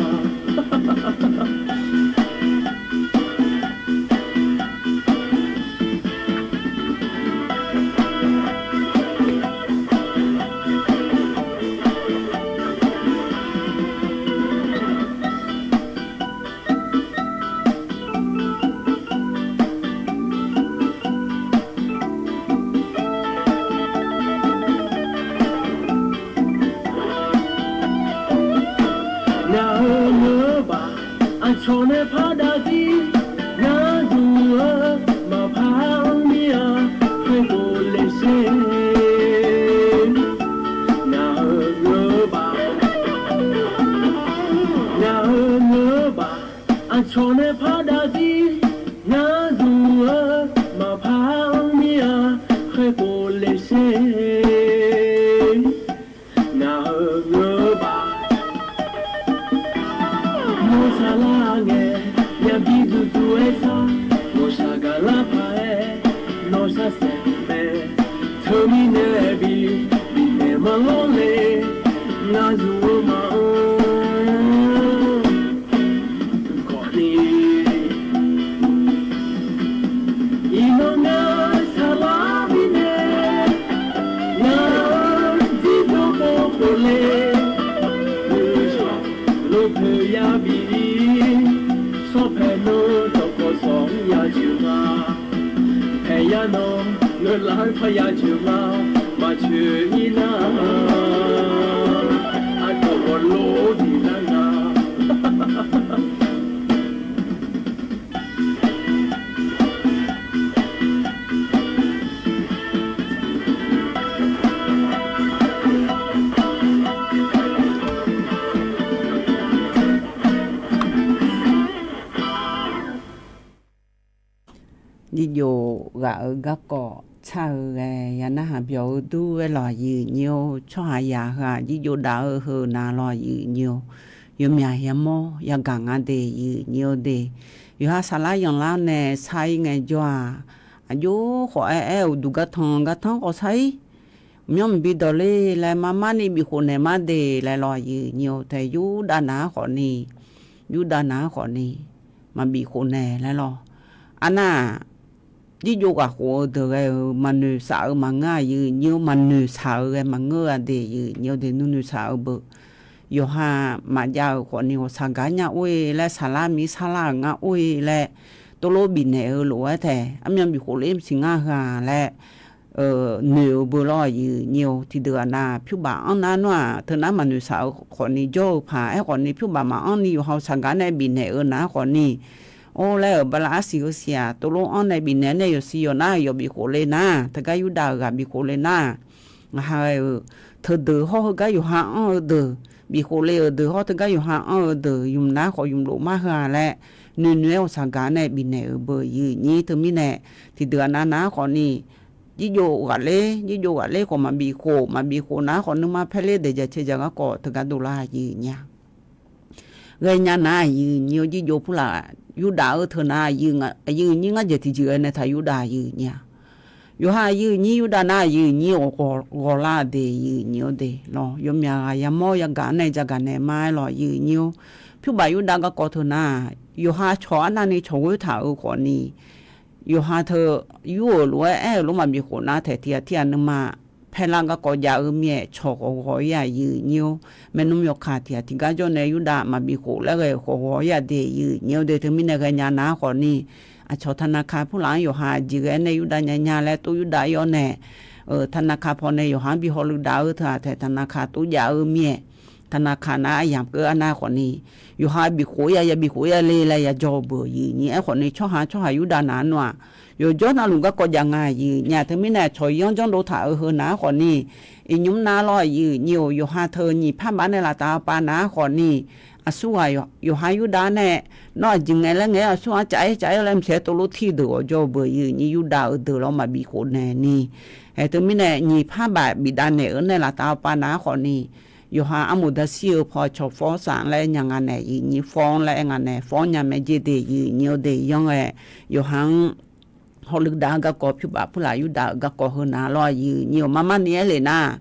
Ngaq-euq ngeur-eu baq, aqcawq nae par dav zir, ngar zmq-eu maqpar mir-a, khoerbof le sher. Ngaq-euq ngeur-eu baq, ngaq-euq ngeur-eu baq, aqcawq nae par dav zir, ngar zmq-eu maqpar mir-a, khoerbof le sher. Ngaq-euq ngeur-eu baq, nawr sharlar ngae, yabi duidui-aer sar, ghawqshaq gaqlar paq-aer, nawr sharsaef mae, teumirnae bi, bifnaeq maqlanr le, ngar zmq-eu maqanr khawfni. Iqnan ngar sharlar mirnae, ngaq-euq dzirjawr bawr khofle, uqshawq lopoeq yabi-ir, shawr paeq nan dawqkawq sawq-anr ya joeq ma. Nawr, ngeur lar-eu parya jeuq ma, maqcoeq-ir nar, aqdawq ghawqlor diq lar nga. Jirjof ghaq-eu garkawv tsar-eu ghae, ya narhaq byawq-eu dur-aer lawq, aqyuif aqnyir-or. Tsawrhaq yaq heu-aq, jirjof dav-eu heu nav lawq, aqyuif aqnyir-or. Yawmyaq yamawr yagaq nga de, aqyuif aqnyir-or de. Yawqha saflar yanqlar nae sar-ir ngaejawr-aq, aqjox khawf aer-aer uqduq gartanq gartanq khawf sar-ir. Myanr mqbi dawq ler laer marmar ni bifkhof naeq mar de laer lawq, aqyuif aqnyir-or. Tae Yurdav nav-anr khawfni, Yurdav nav-anr khawfni maqbif khof naeq laer lawq. Arnar-aq, jirjof ghaq khof-eu deuq ghae-euq maqnoeq shaf-eu maqngeur, aqyuif aqnyir-or. Maqnoeq shaq-eu ghae maqngeur-a de, aqyuif aqnyir-or de. Nuinoeq shaq-eu beu. Yawqha maqjav-euq khawfni ghawqshaq gaq-aer nya or-e laer, saqlar mir sarlar-euq ngar or-e laer, tovlof bifnaeq-eu lof-aer tae, armyan bifkhof ler maqsiq ngar heu-aq laer, noeq-eu beu lawr, aqyuif aqnyir-or. Tiqdeuq aqnav pyurbaf anr nar nar-aq, teunar maqnoeq shaq-eu khawfni jawr-eu paq. Aerkhawfni pyurbaf maqanr ni yawqha-euq shaq gaq-aer nae bifnaeq-eu nav-anr khawfni, or laer-euq bala arsiq heusiq-aq, tovlof anr nae bifnaeq-aer nae yawqsiq yawq nar yawq bifkhof le nar, teugar Yurdav-euq ghaq bifkhof le nar, ngaq ha ghae-euq teudeuq hawr heugar yawqha anr-eu deuq, bifkhof le-euq deuq hawr teugar yawqha anr-eu deuq, ymq nar khawf ymqlof mar heu-a laer, noeqnoeq-aer ghawqshaq gaq-aer nae bifnaeq-euq beu, aqyuif aqnyir. Teumirnae tiqdeuq aqnav nav-anr khawfni, jirjof ghaqler, jirjof ghaqler khawf maqbif khof, maqbif khof nav-anr khawf nuima paerler daeq jaq cae jaq garkawv teugar dovlar, aqyuif aqnyir-a. Ghaenya nar, aqyuif aqnyir-or, jirjof purlaf Yurdav-eu teu nar, aqyuif aqnyir ngar dzaeq tiqjeq ghae nae taq Yurdav, aqyuif aqnyir-a. Yawqha aqyuif aqnyir Yurdav nar, aqyuif aqnyir ghawq ghawqlar de, aqyuif aqnyir-or de lawr. Yawmyaq ghaq yamawr yagaq-anr nae jagaq naeq mar-aer lawq, aqyuif aqnyir-or. Pyurbaf Yurdav garkawv teu nar, yawqha cawq arnavni cawq ghoer taq-euq khawfni, yawqha teu yur-euq lof-aer aer-euq lof maqbif khof nar taeq tiq ghaq tir-aq nuima paerlar garkawv jav-eu mir-aer cawq khawf ghawq-ir-a, aqyuif aqnyir-or. Maernmr yawkaq tiq ghaq tiqgar jawr nae Yurdav maqbif khof laer ghae-euq khawf ghawq-ir-a de, aqyuif aqnyir-or de. Teumirnae ghaenya nar khawfni, aqcawq taqnaqka purlaf-anr yawqha jeq ghae-aer nae Yurdav nyanya laer tov Yurdav-ir-awr nae, taqnaqka pawnae yawqha-anr bi hawluiv dav-eu teu-aq taeq taqnaqka tov jav-eu mir-aer, taqnaqka nar aryamq keuv arnav khawfni, yawqha bif khof-ir-a, ya bif khof-ir-a le laer yajawr-eu beu, aqyuif aqnyir. Aerkhawfni tsawrhaq tsawrhaq Yurdav nav-anr nmr-aq, yawqjawr navluf garkawv jav nga, aqyuif aqnyir. Teumirnae cawq yanr janr dov taq-euq heu nav-anr khawfni, iqnymr nar lawr, aqyuif aqnyir-or. Yawqha teu nyiq par baf nae laftav-eu pav nav-anr khawfni, aqsurghaq yawqha Yurdav nae, nawr aqjeq ngae laer ngae-aer aqsurghaq cav-ir cav-ir laer maqsiq-aer tovlof tir deuq ghawqjawr-eu beu, aqyuif aqnyir. Yurdav-euq deuq lawr maqbif khof naeq ni, aer teumirnae nyiq par baf bifdav naeq-eu nae laftav-eu pav nav-anr khawfni, yawqha armoq darshir-eu paw cawq fawr saf-anr laer nya nga nae, aqyuif aqnyir, fawr-anr laer aer nga nae, fawr-anr nya mae jer de, aqyuif aqnyir-or de. Yanr ghae yawqha-anr hawluiv dav-eu garkawv pyurbaf purlaf Yurdav-euq garkawv heu nav lawr, aqyuif aqnyir-or. Marmar ni aer le nar,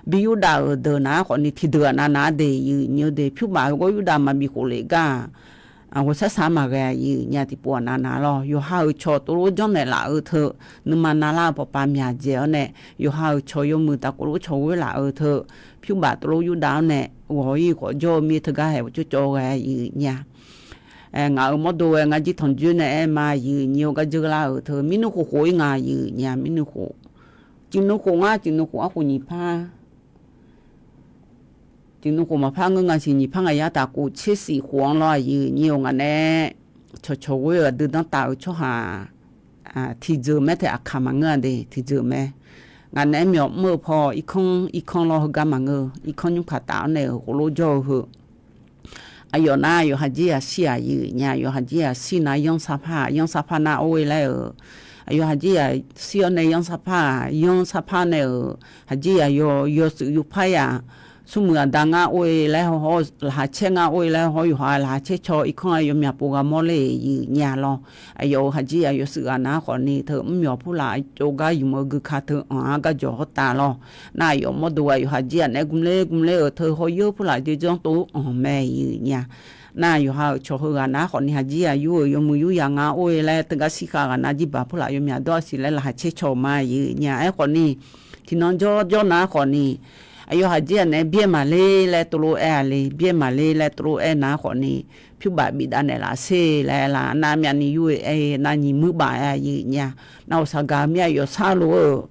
bi Yurdav-euq deuq nav-anr khawfni tiqdeuq aqnav nav-anr de, aqyuif aqnyir-or de. Pyurbaf heugar Yurdav maqbif khof lef gar, ghawqshar shaq maqghae, aqyuif aqnyir. Tiqpov aqnav nav lawr, yawqha-euq cawq tovlof janrnaeq laf-eu teu, nuima navlar-eu pawqpav myaq dzaeq-awr nae, yawqha-euq cawq yawmuiq taf kovlof cawq ghoer laf-eu teu, pyurbaf tovlof Yurdav-awr nae ghawq-ir khawf jawr-eu mir teugar haeq cawv cawv ghae, aqyuif aqnyir. Ngaq-euq mawrdo ghae ngar jir tanqjoer nae aer ma, aqyuif aqnyir-or. Gar dzeur lar-euq teu mirnuiv khof khof-ir nga, aqyuif aqnyir. Mirnuiv khof, ciqnuiv khof ngar ciqnuiv khof arkhof nyiq par, ciqnuiv khof maqpar ngeur nga siq nyiq par ngaq yar taf khof tser shif khof-anr lawr, aqyuif aqnyir-or. Ngaq nae cawqcawq ghoer-eu aqdui danrtav-euq tsawrhaq tiqdzeuq mae taef aqkaq maqngeur-a de, tiqdzeuq mae. Ngaq nae aer myawq mr-eu paw irkanr irkanr lawr heugar maqngeur, irkanr nymr kaq taf-awr nae-euq khof lof jawr-eu heu. Aqyawf nar yawqha jir yaq shir-aq, aqyuif aqnyir. Yawqha jir yaq shir nar yanr sarpar-aq, yanr sarpar nar or-e laer-euq. Aqyawf ha jir yaq shir-awr nae yanr sarpar-aq, yanr sarpar nae-euq ha jir yaq yaw yawshuif yupar yaq, smrmuiq aqda ngar or-e laer hawr, laqkhaq caer ngar or-e laer hawr, yawqha laqkhaq caer caw irkanr-aer yawmyaq pov ghaq mawr ler-eq, aqyuif aqnyir lawr. Aqyawf-euq ha jir yaq yawshuif ghaq nar khawfni teu mrmyawq purlaf cov gar ymq-eu gui ka teu anq-anr gar jawq hawr taf lawr. Nar aqyawf mawrdo ghaq yawqha jir yaq naeq-aer gmler gmler-euq teu hawr yeur purlaf jir janr tov-anr anq mae, aqyuif aqnyir. Nar yawqha-euq cawq heu ghaq nar khawfni ha jir yaq yur-euq yawmuiq yur yaq nga or-e laer teugar shir khav ghaq nar jirbaq purlaf yawmyaq dawr-a siq laer laqkhaq caer caw ma, aqyuif aqnyir. Aerkhawfni tiqnan jawr jawr nar khawfni Aqyawf haqjir-aq naeq-aer byaer maqler laer tov lof-aer-a le, byaer maqler laer tov lof-aer nar khawfni, pyurbaf bifdav naeqlaf sher laer aer lar, nar myavni yur-eu aer nar nyiq muir baf-aer aqyuif nya. Nar-euq saqgaq-eu mir aqyawf shar-eu lof-eu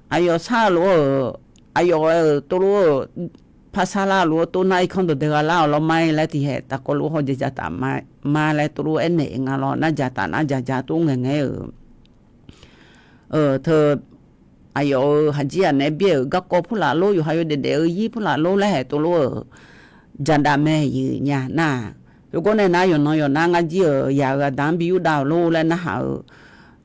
Aqyawf shar-eu lof-eu, aqyawf ghae-euq tov lof-eu, par shar lar-eu lof-eu tov nar irkanr dawqdae gha lar-awq lawr ma-ir laer tiqhaeq taqkawv lof-aer hawjeq jataf ma laer tov lof-aer naeq-eu nga lawr, nar jataf nar jaq ja tov ngaeq ngae-euq. Teu, aqyawf-euq haqjir-aq naeq-aer byaer-euq garkawv purlaf lor, yawqha yawdaef daef-eu yir purlaf lor laer haeq tov lof-eu, jaqdav mae yif nya nar-aq. Khoergawr nae nar yawqnan yawqnar ngar jir-euq yaq-euq aqda-anr bi yurdav-euq lor laer narhaq-euq.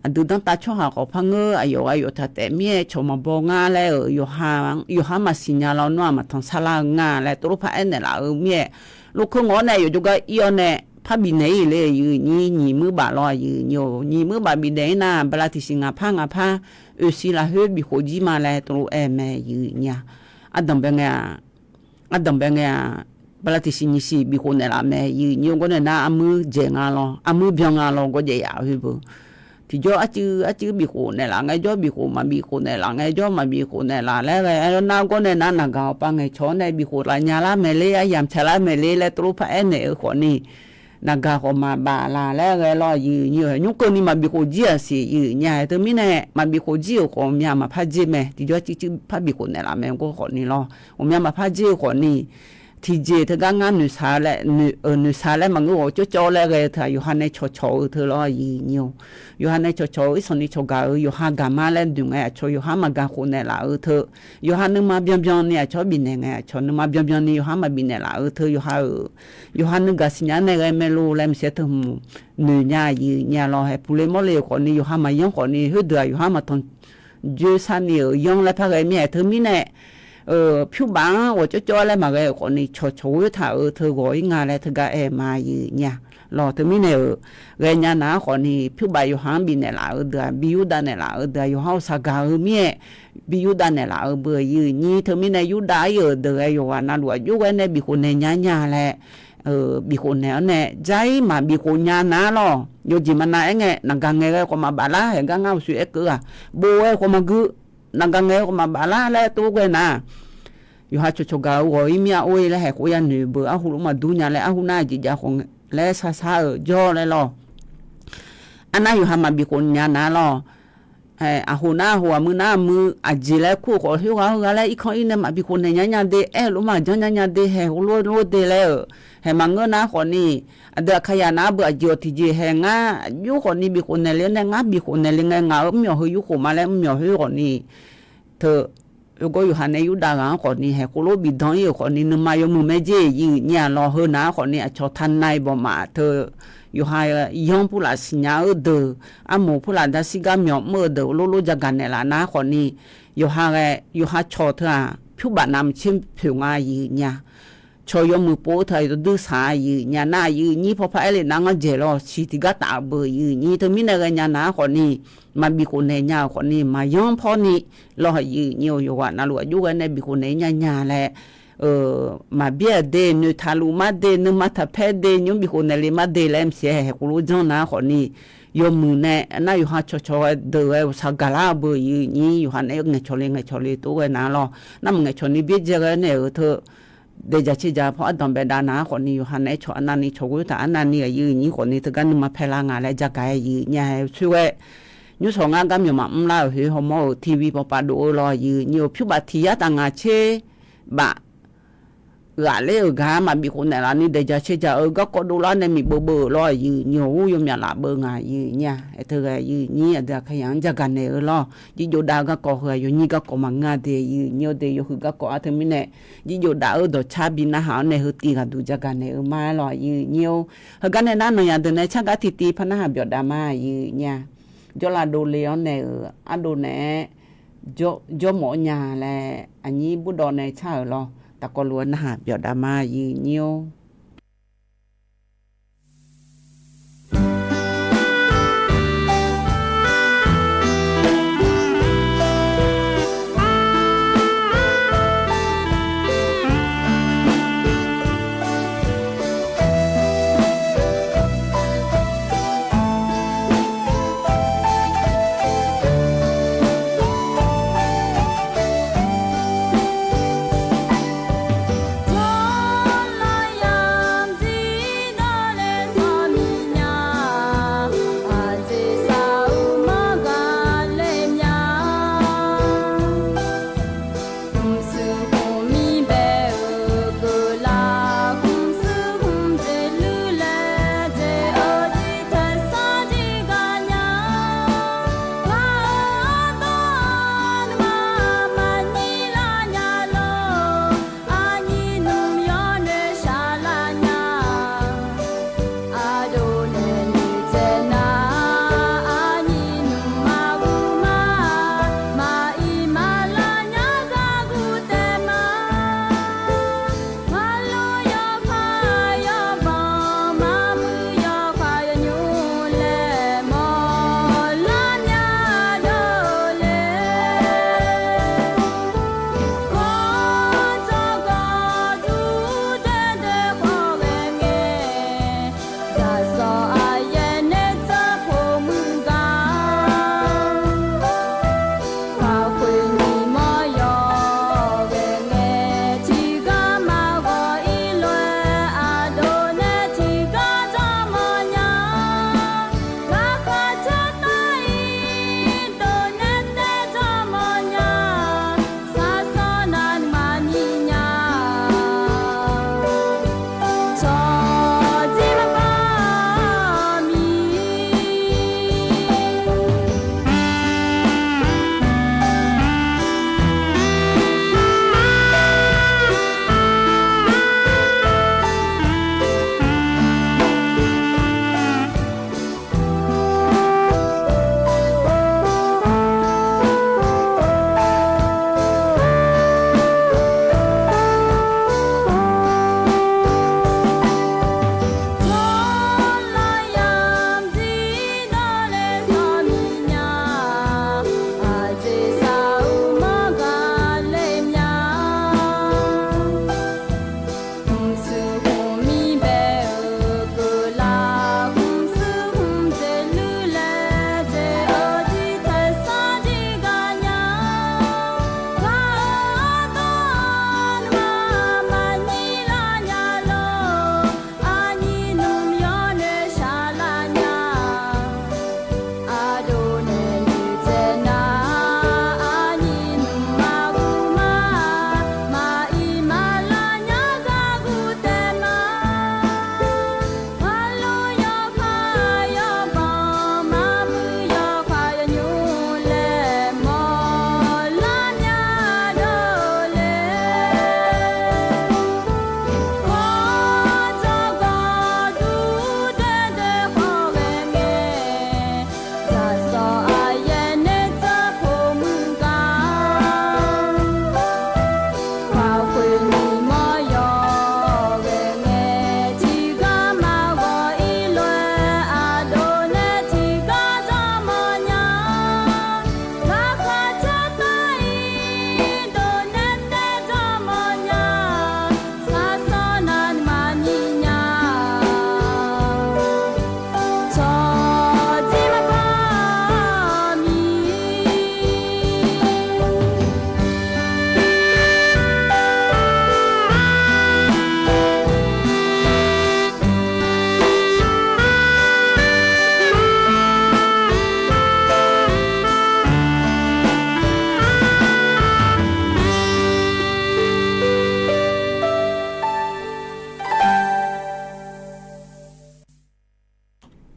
Aqdui danrtav tsawrhaq khawf par ngeur, aqyawf aqyawf taq taef mir-aer cawq maqbaw ngar laer-euq yawqha-anr maqsiq nya lawr, nawr-aq maqtanq sharlar-eu nga laer tov lof par aernaeq laf-eu mir-aer, lokeur ngawq-awr nae yawqjawrgar ir-awr nae par bifnaeq-ir le, yif nyir nyiq muir baf lawr, yif nyir-or, nyiq muir baf bifnaeq-ir nar, bala tiqsiq ngaq par ngaq par oeqsiq lafkhoer bifkhof jir ma laer tov lof aer mae, yif nyir-a. Ardanqbae ngae-aq, ardanqbae ngae-aq, bala tiqsiq nyiq siq bifkhof naeqlaf mae, yif nyir-or. Gawr nae nar armuir dzaeq nga lawr, armuir byan nga lawr, gawrjaev yaf-eu khoer beu. Tiqjawr arcuiv arcuiv bifkhof naeqlaf ngaejawr bifkhof, maqbifkhof naeqlaf ngaejawr maqbifkhof naeqlaf laer ghae-aer nar, gawr nae nar naqgaq awqpav ngaeqcawq-awr nae bifkhof laf nya lar maeq ler, aryamq tsaq lar maeq ler laer tov lof par aernaeq-eu khawfni, naqgaq khawf maqbaf laf laer ghae lawr, yif nyir-or. Nymr keuvni maqbifkhof jir-aq siq, yif nya-aer teumirnae maqbifkhof jir-euq khawf myav maqpar jer mae. Tiqjawr arcuiv cuiv par bifkhof naeqlaf mae gawr khawfni lawr, ghawqmya maqpar jer-eu khawfni, tiqjeq teugar ngar noeqshaq-eu laer, noeqshaq laer maqngeur, ghawq cawrcawv laer ghae-eu teu-aq, yawqha nae cawqcawq-eu teu lawr, yif nyir-or. Yawqha nae cawqcawq-eu irsanqni cawqgaq-euq yawqha gaqma laer noeq ngae, aqcawq yawqha maqgaq khof naeqlaf-eu teu, yawqha nuima byanbyan ni aqcawq bifnaeq ngae, aqcawq nuima byanbyan ni yawqha maqbifnaeq laf-eu teu, yawqha-euq, yawqha nuigaq siqnya nae ghae mae lor laer maqsiq-aer teu hmq noeq nya, yif nya lawr. Haeq puqle mawrle-euq khawfni, yawqha maqyanr khawfni, khoerdeuq-aq yawqha maqtanq joer sharni-euq yanr laer par ghae mir-aer teumirnae, pyurbaf-anr ghawq cawrcawv laer maqghae-euq khawfni, cawqcawq ghoer taq-euq teu ghawq-ir nga laer teugar aer ma, yif nya lawr. Teumirnae-euq ghaenya nar-anr khawfni, pyurbaf yawqha-anr bifnaeq laf-eu deuq-aq, bi yurdav naeqlaf-eu deuq-aq, yawqha-euq saqgaq-eu mir-aer bi yurdav naeqlaf-eu beu, yif nyir. Teumirnae yurdav-ir-euq deuq ghae yawqghaq navluf aqjox ghae nae bifkhof naeq nya nya laer bifkhof naeq-awr nae, jar-ir maqbifkhof nya nar lawr. Yawjeq maqnav aer ngae, naqgaq ngaeq ghae khawf maqbaf lar, haeq gar ngar uqshoe aerkeuv-aq, bof ghae khawf maqgui, naqgaq ngaeq khawf maqbaf lar laer tov ghae nar, yawqha cawqcawq gaq-eu ghawq-ir mir-a or-e laer haeq khof yanoeq beu, arhu lof maqdur nya laer, arhu nar aqjeq jav khawf laer shar shar-euq jawr laer lawr. Arnar yawqha maqbifkhof nya nar lawr. Aqhof nar aqhof, aqmuiq nar aqmuiq, aqjeq laer kur-eu khawf, khoerghaq heughaq laer irkanr ir nae maqbifkhof naeq nya nya de, aer-eu lof maqjanr nya nya de, haeq heulof lof de laer-euq, haeq maqngeur nar khawfni, aqdui aqkaqyaq nar beu aqjeq-awq tiqjeq haeq ngar aqjox khawfni bifkhof naeq le-awr nae, ngar bifkhof naeq le ngae, ngaq-euq mr myawq heu yurkhof ma laer mr myawq heu khawfni, teu Oegawr yawqha nae yurdav ghaq-anr khawfni, haeq khoerlof bifdan-ir-euq khawfni, nuima yawmuiq maerjer yif nyir-a lawr. Heu nar-anr khawfni, aqcawq taqnav-i bawqmaf teu, yawqha yanr purlaf siqnya-eu deuq, armoq purlaf darshir gar myawq mr-eu deuq, lorlof jagaq naeqlaf nar khawfni, yawqha ghae, yawqha cawq teu-aq, pyurbaf navmaqtser poeq nga yif nyir-a. Cawq yawmuiq pov-eu teu-aq, yawdui saq-a yif nyir-a nar, yif nyir pawpar aer le nar ngar dzaeq lawr, siq tiqgar taf-eu beu yif nyir. Teumirnae ghaenya nar khawfni, maqbif khofnaeq nya-euq khawfni, maqyanr pawrni lawr, yif nyir-eu yawqghaq navluf aqjox ghae nae bif khofnaeq nya nya laer, maqbyaer-euq de, noeqtaqluf mar de, nuima taqpaer de, nymr bif khofnaeq le mar de laer maqsiq-aer, haeq khoerlof janr nar khawfni, yawmuiq nae nar yawqha cawqcawq ghae deuq ghae-eu saqgaq lar-eu beu yif nyir, yawqha nae ngaeqcawq le ngaeqcawq le tov ghae nar lawr, nar maqngaeqcawq ni byaerdzae ghae naeq-euq teu, daeqjaq caerjaq paw ardanq baedav nar khawfni, yawqha nae aer cawq arnavni cawq ghoer taq arnavni-aq yif nyir khawfni, teugar nuima paer lar nga laer jagaq-aer yif nyir-a. Haeq coer ghae, nymrshawq ngar gar myawq maqmr lar-euq khoer hawmawr-euq tiqvi pawqpav dov-eu lawr, yif nyir-eu pyurbaf tiq yar taf ngaq tser baf ghaqler-euq gar maqbif khofnaeq laf ni, daeqjaq caerjaq-eu garkawv dovlar nae miqbeuv beuv-euq lawr, yif nyir-awr, yawmyaq laf beuv nga yif nyir-a. Aer teu ghae yif nyir, aqdui aqkaqyaq-anr jagaq naeq-eu lawr, jirjov dav-eu garkawv heu-aq yawnyir garkawv maqngeur-a de, yif nyir-awr de, yawhuiq garkawv-a teumirnae, jirjov dav-eu dawqcar bi narhaq-awr nae heu tiv ghaqduq jagaq naeq-eu ma-aer lawr, yif nyir-awr. Heugar nae nar nanyaf deuq nae tsargar tiqtiv par narhaq byawf dav ma, yif nyir-a. Jawrlav dovle-awr nae-euq ardov naeq-aer jawrmawf-awr nya laer aqnyir burdawv nae tsar-euq lawr, taqkawv lof-aer narhaq byawf dav ma, yif nyir-awr.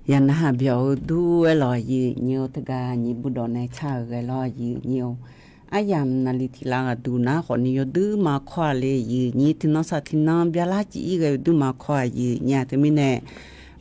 Yaqnarhaq byawq-eu dur-aer lawq, aqyuif aqnyir-or, teugar nyiq bur dawq nae car-euq ghae lawr, aqyuif aqnyir-or. Aryamq naqli tiq lav ghaqduq nar khawfni yawduir ma kawr-a le, aqyuif aqnyir tiqnan saq tiqnan byalar cif-ir ghae yawduir ma kawr-a, aqyuif aqnyir-a. Teumirnae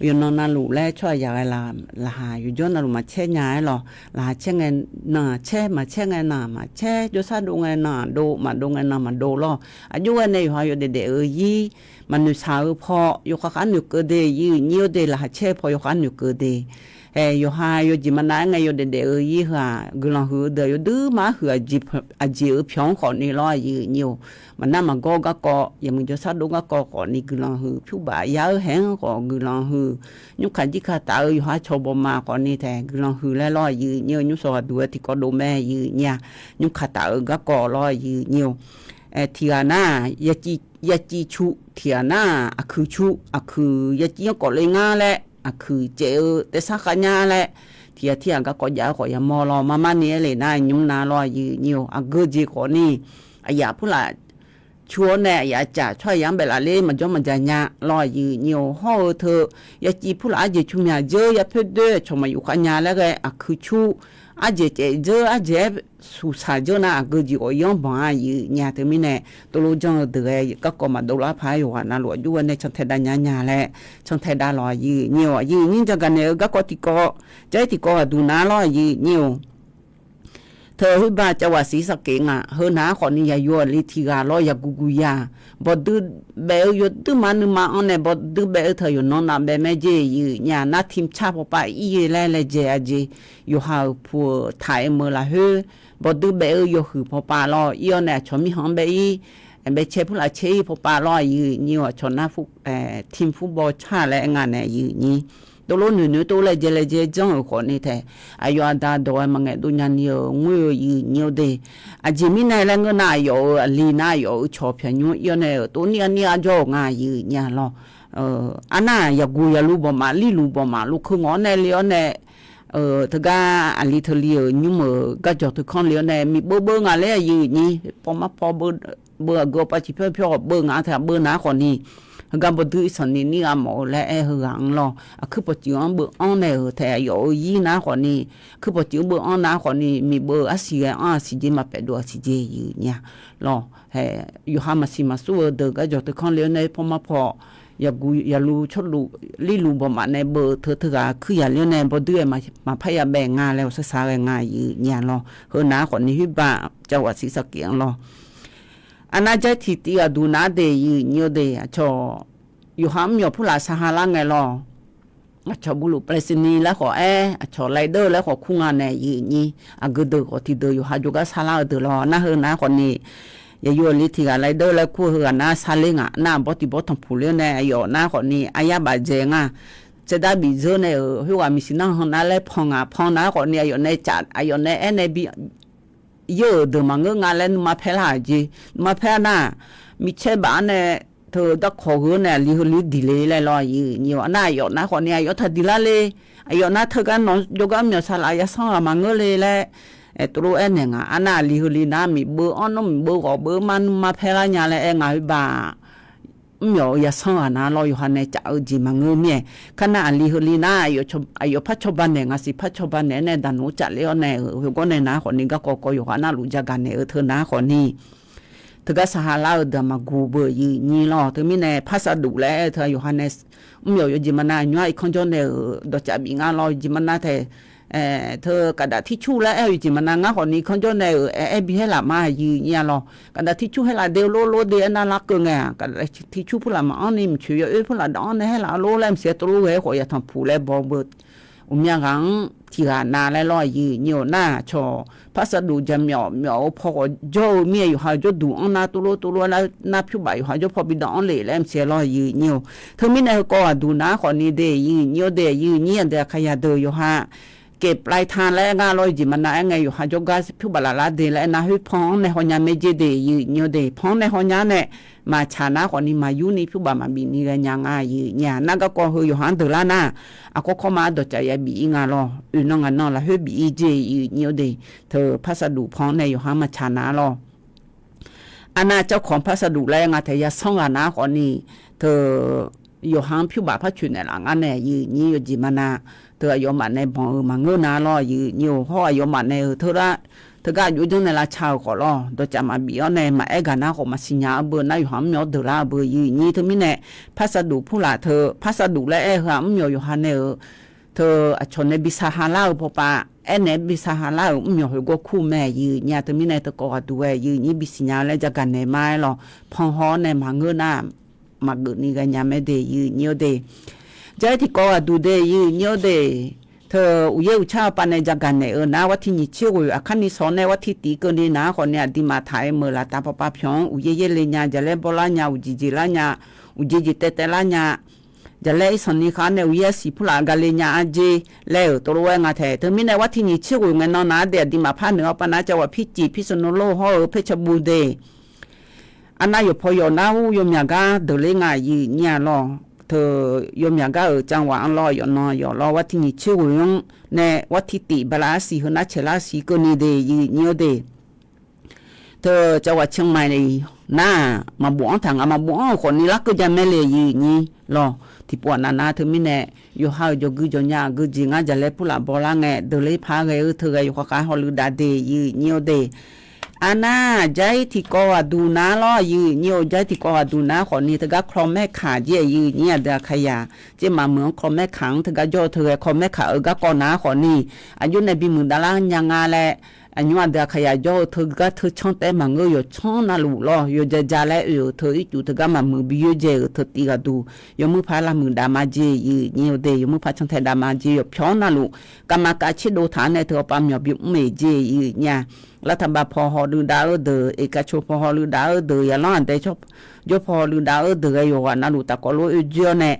yawqnan navluf laer tsawrhaq yaq ghae laf, laqkhaq yawjawr navluf maqcaer nya-aer lawq. Laqkhaq caer ngae nan caer, maqcaer ngae nan maqcaer, jawrsar dov ngae nan dov, maqdov ngae nan maqdov lawr. Aqjox ghae nae yawqha yawdaef daef-eu zir maqnoeq shaq-eu paw yawkhav khar noeqkeuv de, aqyuif aqnyir-or de. Laqkhaq caer-eu paw yawkhav noeqkeuv de. Hae, yawqha yawjeq maqnav-aer ngae yawdaef daef-eu zir heu-aq, guiqlanq huiq-eu deuq yawduir ma arhuiq aqjeq-eu pyawq-anr khawfni lawr, aqyuif aqnyir-or. Maqnar maqgawr garkawv, yaqmuiq jawrsar dov garkawv khawfni guiqlanq huiq, pyur baf ya-eu haeq-anr khawf guiqlanq huiq, nymrkaq jirkaq taf-eu yawqha cawq bawq ma khawfni taef guiqlanq huiq laer lawr, aqyuif aqnyir-or. Nymrshawq ghaqduq-aer tiqkawv dov mae, aqyuif aqnyir-a. Nymrkaq taf-eu garkawv lawr, aqyuif aqnyir-or. Tiqghaq nar-aq, yaciv cu, tiqghaq nar-aq, aqkuiq cu, aqkuiq yaciv-anr kawf le ngar laer, aqkuiq caev-eu taef sar khav nya laer, tiqghaq tirghaq garkawv jav-aer khawf yamawr lawr. Marmarni aer le nar nymr na lawr, aqyuif aqnyir-or. Aqgeujeq khawfni aqyaf purlaf cu-awr nae aqyaf caf tsawrhaq yaq-anr baef laf ler maqjawr maqjaq nya lawr, aqyuif aqnyir-or. Hawr-eu teu yaciv purlaf arjeq cu myaq dzeur yapoer doer cawq maqyuf khav nya laer ghae, aqkuiq cu arjeq caev dzeur arjeq-aer suqsaq dzeur nar, aqgeujeq ghawq-ir-anr banq-a, aqyuif aqnyir-a. Teumirnae tovlof janr-eu deuq ghae garkawv maqdov lar paq-aer yawqghaq navluf aqjox ghae nae cantae dav nya nya laer cantae dav lawq, aqyuif aqnyir-or. Aqyuif aqnyir jaqgaq naeq-eu garkawv tiqkawv, jar-ir tiqkawv ghaqduq nar lawr, aqyuif aqnyir-or. Teu khoerba cavwaq siq saqkeq nga, heu nar khawfni yaqyo aqli tiqghaq lawr yaqguq guq ya, bawqdui baef-eu yawduir ma nuima anr nae bawqdui baef-eu teu yawqnan nav baef mae jeq, aqyuif aqnyir-a. Nar tiq car pawpav ir-e laer laejae-a jeq, yawqha-euq puq-euq taq-aer meuq lafkhoer bawqdui baef-eu yawhuiq pawpav lawr ir-awr nae aqcawq mirkhanq-anr bae ir, baecae purlaf cae ir pawpav lawr, aqyuif aqnyir-or. Aqcawq nar tiq fur baw car laer aer nga nae, aqyuif aqnyir tovlof noeq noeq tov laejae laejae janr-euq khawfni taef, aqyawf aqda dawq-aer maqngaeq dov nyani-euq ngoer-eu, aqyuif aqnyir-or de. Aqjeq mirnae laer ngeur nar, aqyawf-euq aqli nar aqyawf-euq cawq pyaq nymr ir-awr nae-euq tov nir-a nir-a jawr-euq nga, aqyuif aqnyir-a lawr. Arnar yaqguq yaqlu bawqmaf lirluf bawqmaf lukeuv ngawq-awr nae le-awr nae, teugar aqli teuli-euq nymr-euq garjawq teukhanr le-awr nae miqbeuv beuv nga laer, aqyuif aqnyir paw mar paw beuv, beuv aqgeu awqpav ciq pyawr pyawr ghawq beuv nga teu-aq beuv nar khawfni, heugar bawqdui sanqni nir-a mawf-eu laer aer heughaq-anr lawr. Aqkuir pawqcif-anr beuv anr nae-euq taef aqyawf-euq zir nar khawfni, kuir pawqcif-anr beuv anr nar khawfni miqbeuv-eu arsiq ghae anr-a siqjeq maqpaef dov-a siqjeq, aqyuif aqnyir-a lawr. Yawqha maqsiq maqsur-eu deuq garjawq teukhanr le-awr nae paw mar paw, yaqguq yaqlu tsawrluf lirluf bawqmaf nae beuv-eu teu teughaq kuir yaqler-awr nae bawqdui-aer maqpar ya baef nga laer awqsar sar ghae nga, aqyuif aqnyir-a lawr. Heu nar khawfni khoerba cavwaq siq saqkeq-anr lawr. Arnar jar tiq tiv ghaqduq nar de, aqyuif aqnyir-or de, aqcawq yawqha mr myawq purlaf saqha lar ngae lawr. Aqcawq buvluf ไปรษณีย์ laer khawf aer, aqcawq รายเดอร์ laer khawf kur nga nae, aqyuif aqnyir. Aqgeu deuq khawf tiqdeuq yawqha jawrgar sar lar-eu deuq lawr. Nar heu nar khawfni, yaqyo aqli tiq ghaq รายเดอร์ laer kur-eu heughaq nar sar ler ngaq. Nar bawr tiq bawr tanqpuq ler-awr nae aqyawf nar khawfni aryar baf dzae nga. Tsaevdar bif dzeur nae-euq khoerghaq miqsiq nar han nar laer pan ngaq. Pan nar khawfni aqyawf nae caf, aqyawf nae aernae bi yeur-euq deuq maqngeur nga laer nuima paer lar-aq jeq. Nuima paer-a nar, micaer baf-anr nae teu darkawq gheu-anr nae aqli heu li diq le laer lawr, aqyuif aqnyir-or. Nar aqyawf nar khawfni aqyawf taq diq lar le. Aqyawf nar teugar nawq jawrgar myawq saqlaq yasanr ghaq maqngeur le laer, aer tovlof aernaeq nga. Arnar aqli heu li nar miqbeuv anr nmr miqbeuv ghawq beuv mar nuima paer lar nya laer aer nga. Khoerbaq mr myawq-eu yasanr ghaq nar lawr yawqha nae caf-eu jeq maqngeur mir-aer. Kar nar aqli heu li nar, aqyawf par cawba naeq ngaq siq par cawba naeq-aer nae daqnuq-anr caf ler-awr nae-euq khoergawr nae nar khawfni garkawv kawv yawqha navluf jagaq naeq-eu teu nar khawfni, teugar saqha lar-eu deuq-aq maqguq beu, aqyuif aqnyir lawr. Teumirnae พัสดุ laer aer-eu teu yawqha nae mr myawq yawjeq maqnav nymr-aq irkanr jawr nae-euq dawqcaf bif nga lawr. Yawjeq maqnav tae teu กระดาษทิชชู่ laer aer-eu yawjeq maqnav ngar khawfni irkanr jawr nae-euq aer aer bi haer laf ma, aqyuif aqnyir-a lawr. กระดาษทิชชู่ haer laf de lor lor de aernar larkeuv ngae-aq, กระดาษทิชชู่ purlaf maqanr ni mqcoeq yawoer purlaf daq-anr nae haer laf lor laer mqsiq-aer tovlof ghae-aer khawf ya tanqpuq laer baw beu. Uqmya ghaq-anr tiq ghaq nav laer lawr, aqyuif aqnyir-or. Nar aqcawq พัสดุ jaqmyawf myawf-eu paw khawf jawr-eu mir-aer yawqha jawrduq anr nar tovlof tovlof nar pyur baf yawqha jawr paw bi daq-anr le laer mqsiq-aer lawr, aqyuif aqnyir-or. Teumirnae heukawv ghaqduq nar khawfni de, aqyuif aqnyir-or de, aqyuif aqnyir aqdui aqkaq yadeuq yawqha เก็บปลายทาง laer aer ngar lawr. Yawjeq maqnav aer ngae yawqha jawrgar pyur baf laf lar de laer aer nar khoer pan-anr nae hawnya mae jer de, aqyuif aqnyir-or de. Pan-anr nae hawnya-anr nae maqtsaq nar khawfni maqyur ni pyur baf maqbif ni ghae nya nga, aqyuif aqnyir-a. Nar garkawv heu yawqha-anr deuq lar nar, aqkawr kawr ma-anr dawqcaf ya bif-ir nga lawr. Oeq nan ngaq nan lafkhoer bif-ir jer, aqyuif aqnyir-or de. Teu พัสดุ pan-anr nae yawqha-anr maqtsaq nar lawr. Arnar เจ้าของพัสดุ laer nga tae yasanr ghaq nar khawfni, teu yawqha-anr pyur baf par coeq naeqlaf ngar nae, aqyuif nyir yawjeq ma na. Teu aqyawfmaf nae banq-euq maqngeur na lawr, aqyuif nyir-euq hawr aqyawfmaf nae-euq teugar, teugar aqjox janr nae lavca-euq khawf lawr, dawqcaf maqbif-awr nae maqaer gaq nar khawf maqsiq nya-eu beu nar, yawqha mr myawq-anr deuq lar-eu beu, aqyuif nyir teumirnae, parsarduf purlaf teu parsarduf laer aer-eu heu-aq mr myawq yawqha nae-euq teu aqcawq nae bi saqha lar-eu pawpav, aernaeq-aer bi saqha lar-euq mr myawq khoergawr kur mae, aqyuif nyir-a. Teumirnae teukawv ghaq duq-aer aqyuif nyir bisiq nya-eu laer jagaq naeq ma-aer lawr, panhaw-awr nae maqngeur nar, maqgeuf ni ghaenya mae de, aqyuif nyir-eu de. Jar-ir tiqkawv ghaq duq de, aqyuif nyir-eu de. Teu uqyaer uqcar-eu pav nae jagaq naeq-eu nar, war tiq nyiq tser ghoeq aqkar ni shawq nae war tiq tif keuvni nar khawf ni aqduimaf taq-aer meuq laftav pawpav pyawq-anr uqyaer yaerle nya, jaqlaer bawrlar nya, uqjeq jeq lar nya, uqjeq jeq taev taev lar nya, jaqlaer irsanq ni khar nae uqyaer arsiq purlaf gale nya-ar jer laer-euq tov lof-aer nga tae. Teumirnae war tiq nyiq tser ghoeq ngae nan nar de, aqduimaf par noeq-awr pav nar, cawq ghaq pirciq pirsono lor hawr-eu paer caw bu de. Arnav yawqpaw yawq nar ur yawmyaq gar deuq ler nga, aqyuif nyir-a lawr. Teu yawmyaq gar-euq cawq ghaq-anr lawr, yawqnan yawq lawr, war tiq nyiq tser ghoeq-anr nae war tiq tif bala arsiq heu nar caeq lar siq keuvni de, aqyuif nyir-eu de. Teu cawq ghaq ciqmaiq nar-aq maqbof-anr taq nga, maqbof-anr-euq khawf ni larkeuv ja mae le, aqyuif nyir lawr. Tiqpov aqnav nar teumirnae, yawqha-euq jawqgui jawqnya aqgeu jeq ngar jaqlaer purlaf bawrlar ngae deuq ler par ghae-eu teu ghae yawqha khav hawluiv dav de, aqyuif nyir-eu de. Arnar jar-ir tiqkawv ghaq duq nar lawr, aqyuif nyir-eu, jar-ir tiqkawv ghaq duq nar khawf ni teugar kawr maerkaq jir, aqyuif nyir aqdui aqkaqyaq, tser maqmuiq-anr kawr maerkaq-anr teugar jawr-eu teu ghae kawr maerkaq-eu garkawv nar khawf ni, aqjox nae bimuiq davlar nya nga laer, aqnymr aqdui aqkaqyaq jawr-eu teugar teucanr taef maqngeur, yawqcanr navluf lawr yawjaja laer oe-euq teu ircuf teugar maqmuiq bi yoerdzae-euq teu tiv ghaq duq, yawmuir par lavmuiq dav ma jeq, aqyuif nyir-eu de, yawmuir par cantae dav ma jeq, yawqpyawq-anr navluf kavmaqkav tserdov taq-anr nae teu ghawqpav myawq bimr-eq jeq, aqyuif nyir-a. Lavtaqbaq paw hawluiv dav-eu deuq, eqkaqcoq paw hawluiv dav-eu deuq, yaqlanr aqdae jawr paw hawluiv dav-eu deuq ghae yawqghaq navluf tafkawv lof oe dzoer-awr nae,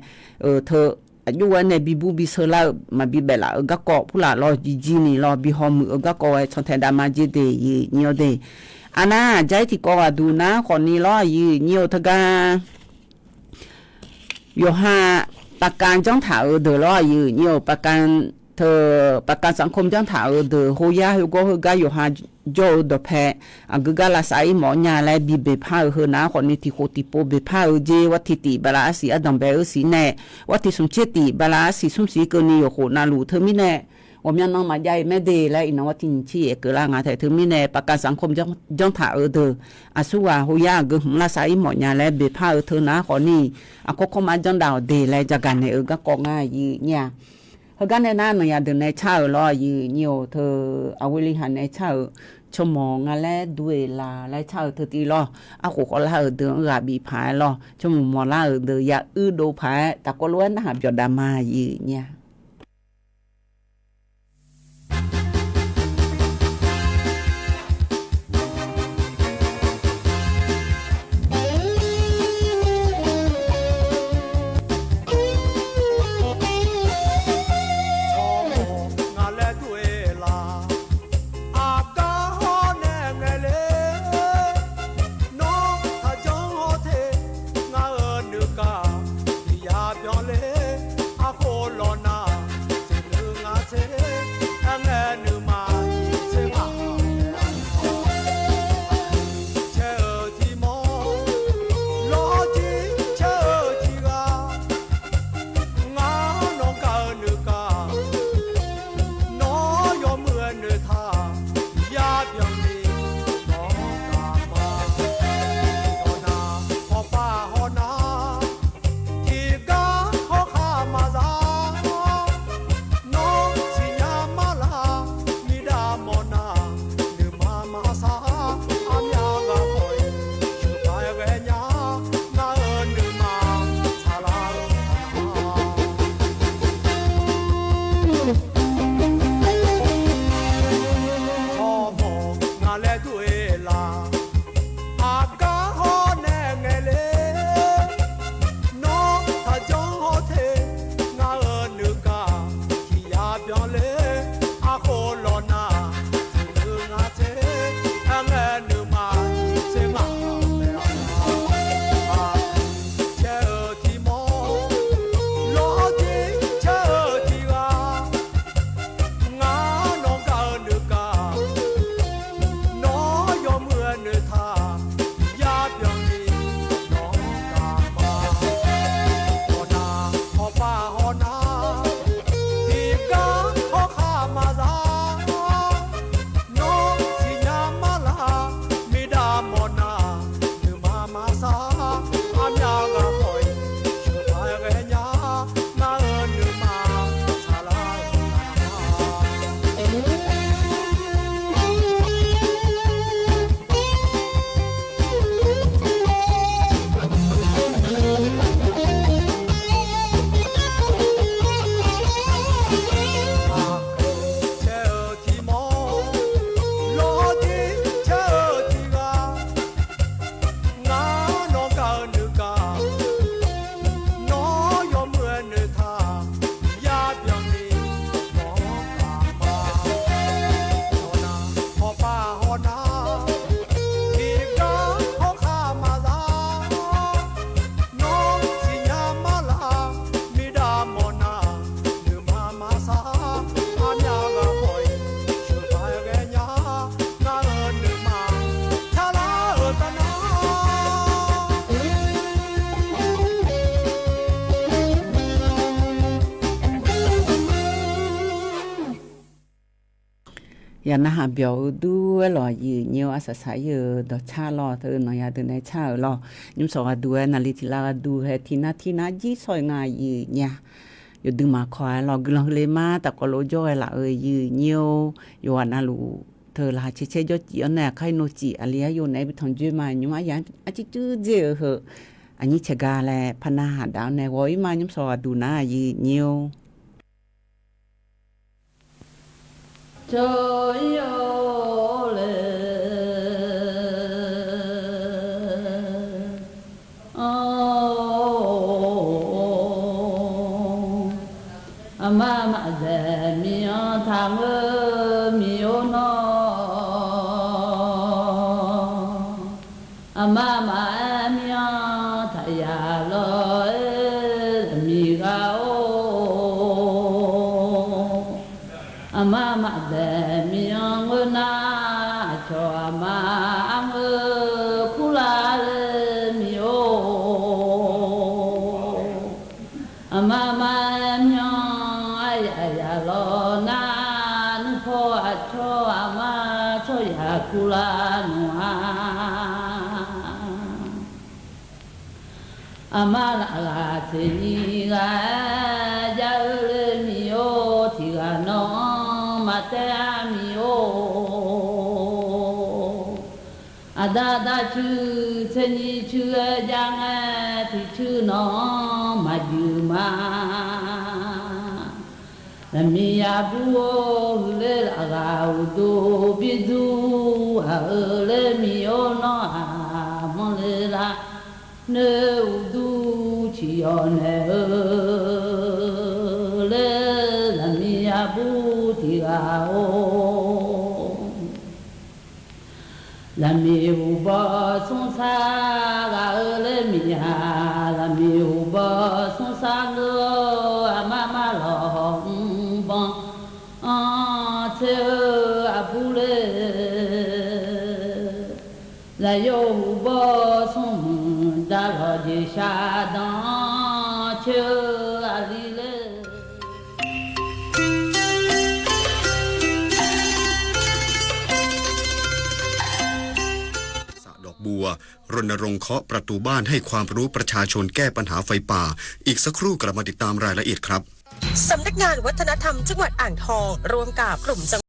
teu aqjox ghae nae bibur biseu lar-eu maqbi baef laf-euq garkawv purlaf lawr, jirjir ni lawr, bi hawmuiq-eu garkawv ghae cantae dav ma jeq de, aqyuif nyir-eu de. Arnar jar-ir tiqkawv ghaq duq nar khawf ni lawr, aqyuif nyir-eu teugar yawqha pavkav janr taq-euq deuq lawr, aqyuif nyir-eu pavkav teu pavkav sanqkov janr taq-euq deuq, hoyar hoegawr heugar yawqha jawr-eu dawqpae aqgeu gar lavsav ir mawf nya laer bi beqpar-eu heu nar khawf ni tiqkhof tiqpov beqpar-eu jer, war tiq tif bala arsiq ardanq bae-eu siq nae, war tiq smq tser tif bala arsiq smr siq keuvni yawqkhof navluf teumirnae ghawqmya nan maqjav-iq maer de laer iqnan war tiq nyiq tser yaef keuvlar nga tae. Teumirnae pavkav sanqkov janr taq-euq deuq, aqsurghaq hoyar aqgeu hmq lavsav ir mawf nya laer beqpar-eu teu nar khawf ni, aqkawr kawrma janr dav-awq de laer jagaq naeq-eu garkawv ngar, aqyuif nyir-a. Heugar nae nar, nawq yaq deuq nae car-euq lawr, aqyuif nyir-eu teu, aqweli haq nae car-euq, tsawrmawq nga laer duq-eq laq laer car-euq teu tiv lawr, arkhof khawvlar-euq deuq-anr ghaq bif paq-aer lawr, tsawrmawq mawqlar-euq deuq yaruir dov paq-aer tafkawv lof-aer narhaq byawq dav ma, aqyuif nyir-a. Tsawrmawq nga laer duq-eq laq, aqgar hawr nae ngaeq le. Nawr taqjanr-awr te, ngar-euq nuikaq tiq ya byan le. Arkhof lawq na Yaq narhaq byawq-eu dur-aer lawq, aqyuif nyir-or, arsaq saq-ir-euq dawqcar lawr, teu nanqya deuq nae car-euq lawr. Nymrshawq ghaqduq-aer naqli tiq lav ghaqduq hae tiq nar tir nar jir shawr-eu nga, aqyuif nyir-a. Yawdui maqkawq-aer lawq, guiqlanq huiqle ma. Tafkawv lof jawr ghae laf-euq aqyuif nyir-or, yawqghaq navluf teu laqkhaq caer caer jawr cif-awr nae aqkar ir nor cif, aqli aryov naeq-aer bi tanqjoer ma. Nymr aryaq arcuir cuir dzer-euq heu aqnyir caeqga laer par narhaq daf-awr nae ghawq-ir ma. Nymrshawq ghaqduq nar aqyuif nyir-or. Cawq-ir-awr le, aqma maqdaeq miq-anr taqngeur miq-or nawr, aqma maqaer miq-anr taqyaq lawq-aer, zaqmiq ghaq-or. Aqma maqdaeq miq-anr ngeur nar, aqcawq aqma arngeur kurlar le miq-or. Aqma maqaer miq-anr aryaq yaq lawq nar, nuipaw aqcawq aqma tsawrhaq kurlar nmr-a. Aqma lafghaq tseqni ghaq-aer jav-eu le miq-or, tiq ghaq nawq-anr maqtaev-a miq-or. Aqda dav cuir tser nyir cuir-aer jav ngae, tiq cuir nawq-anr maqjuif ma. Zaqmiq yaqbur-or, huiqle lafghaq uqduq bi dzur-aq-euq le miq-or nawr-aq, manrle lar noeq uqduq ciqyawq naeq-eu le, zaqmiq yaqbur tiq ghaq-or. Zaqmiq uqbaw smr sar ghaq-eu le miq-aq, zaqmiq uqbaw smr sar ngeur-awr, aqma ma lawq mrbanq-anr tser-eu aqbur le. Zaqyo uqbaw smr muiq davlawq jeq shaqdanq-anr coer-eu aqli le. Saqdawq buv รณรงค์เคาะประตูบ้านให้ความรู้ประชาชนแก้ปัญหาไฟป่า อีกสักครู่กลับมาติดตามรายละเอียดครับ สำนักงานวัฒนธรรมจังหวัดอ่างทองร่วมกับกลุ่มจัง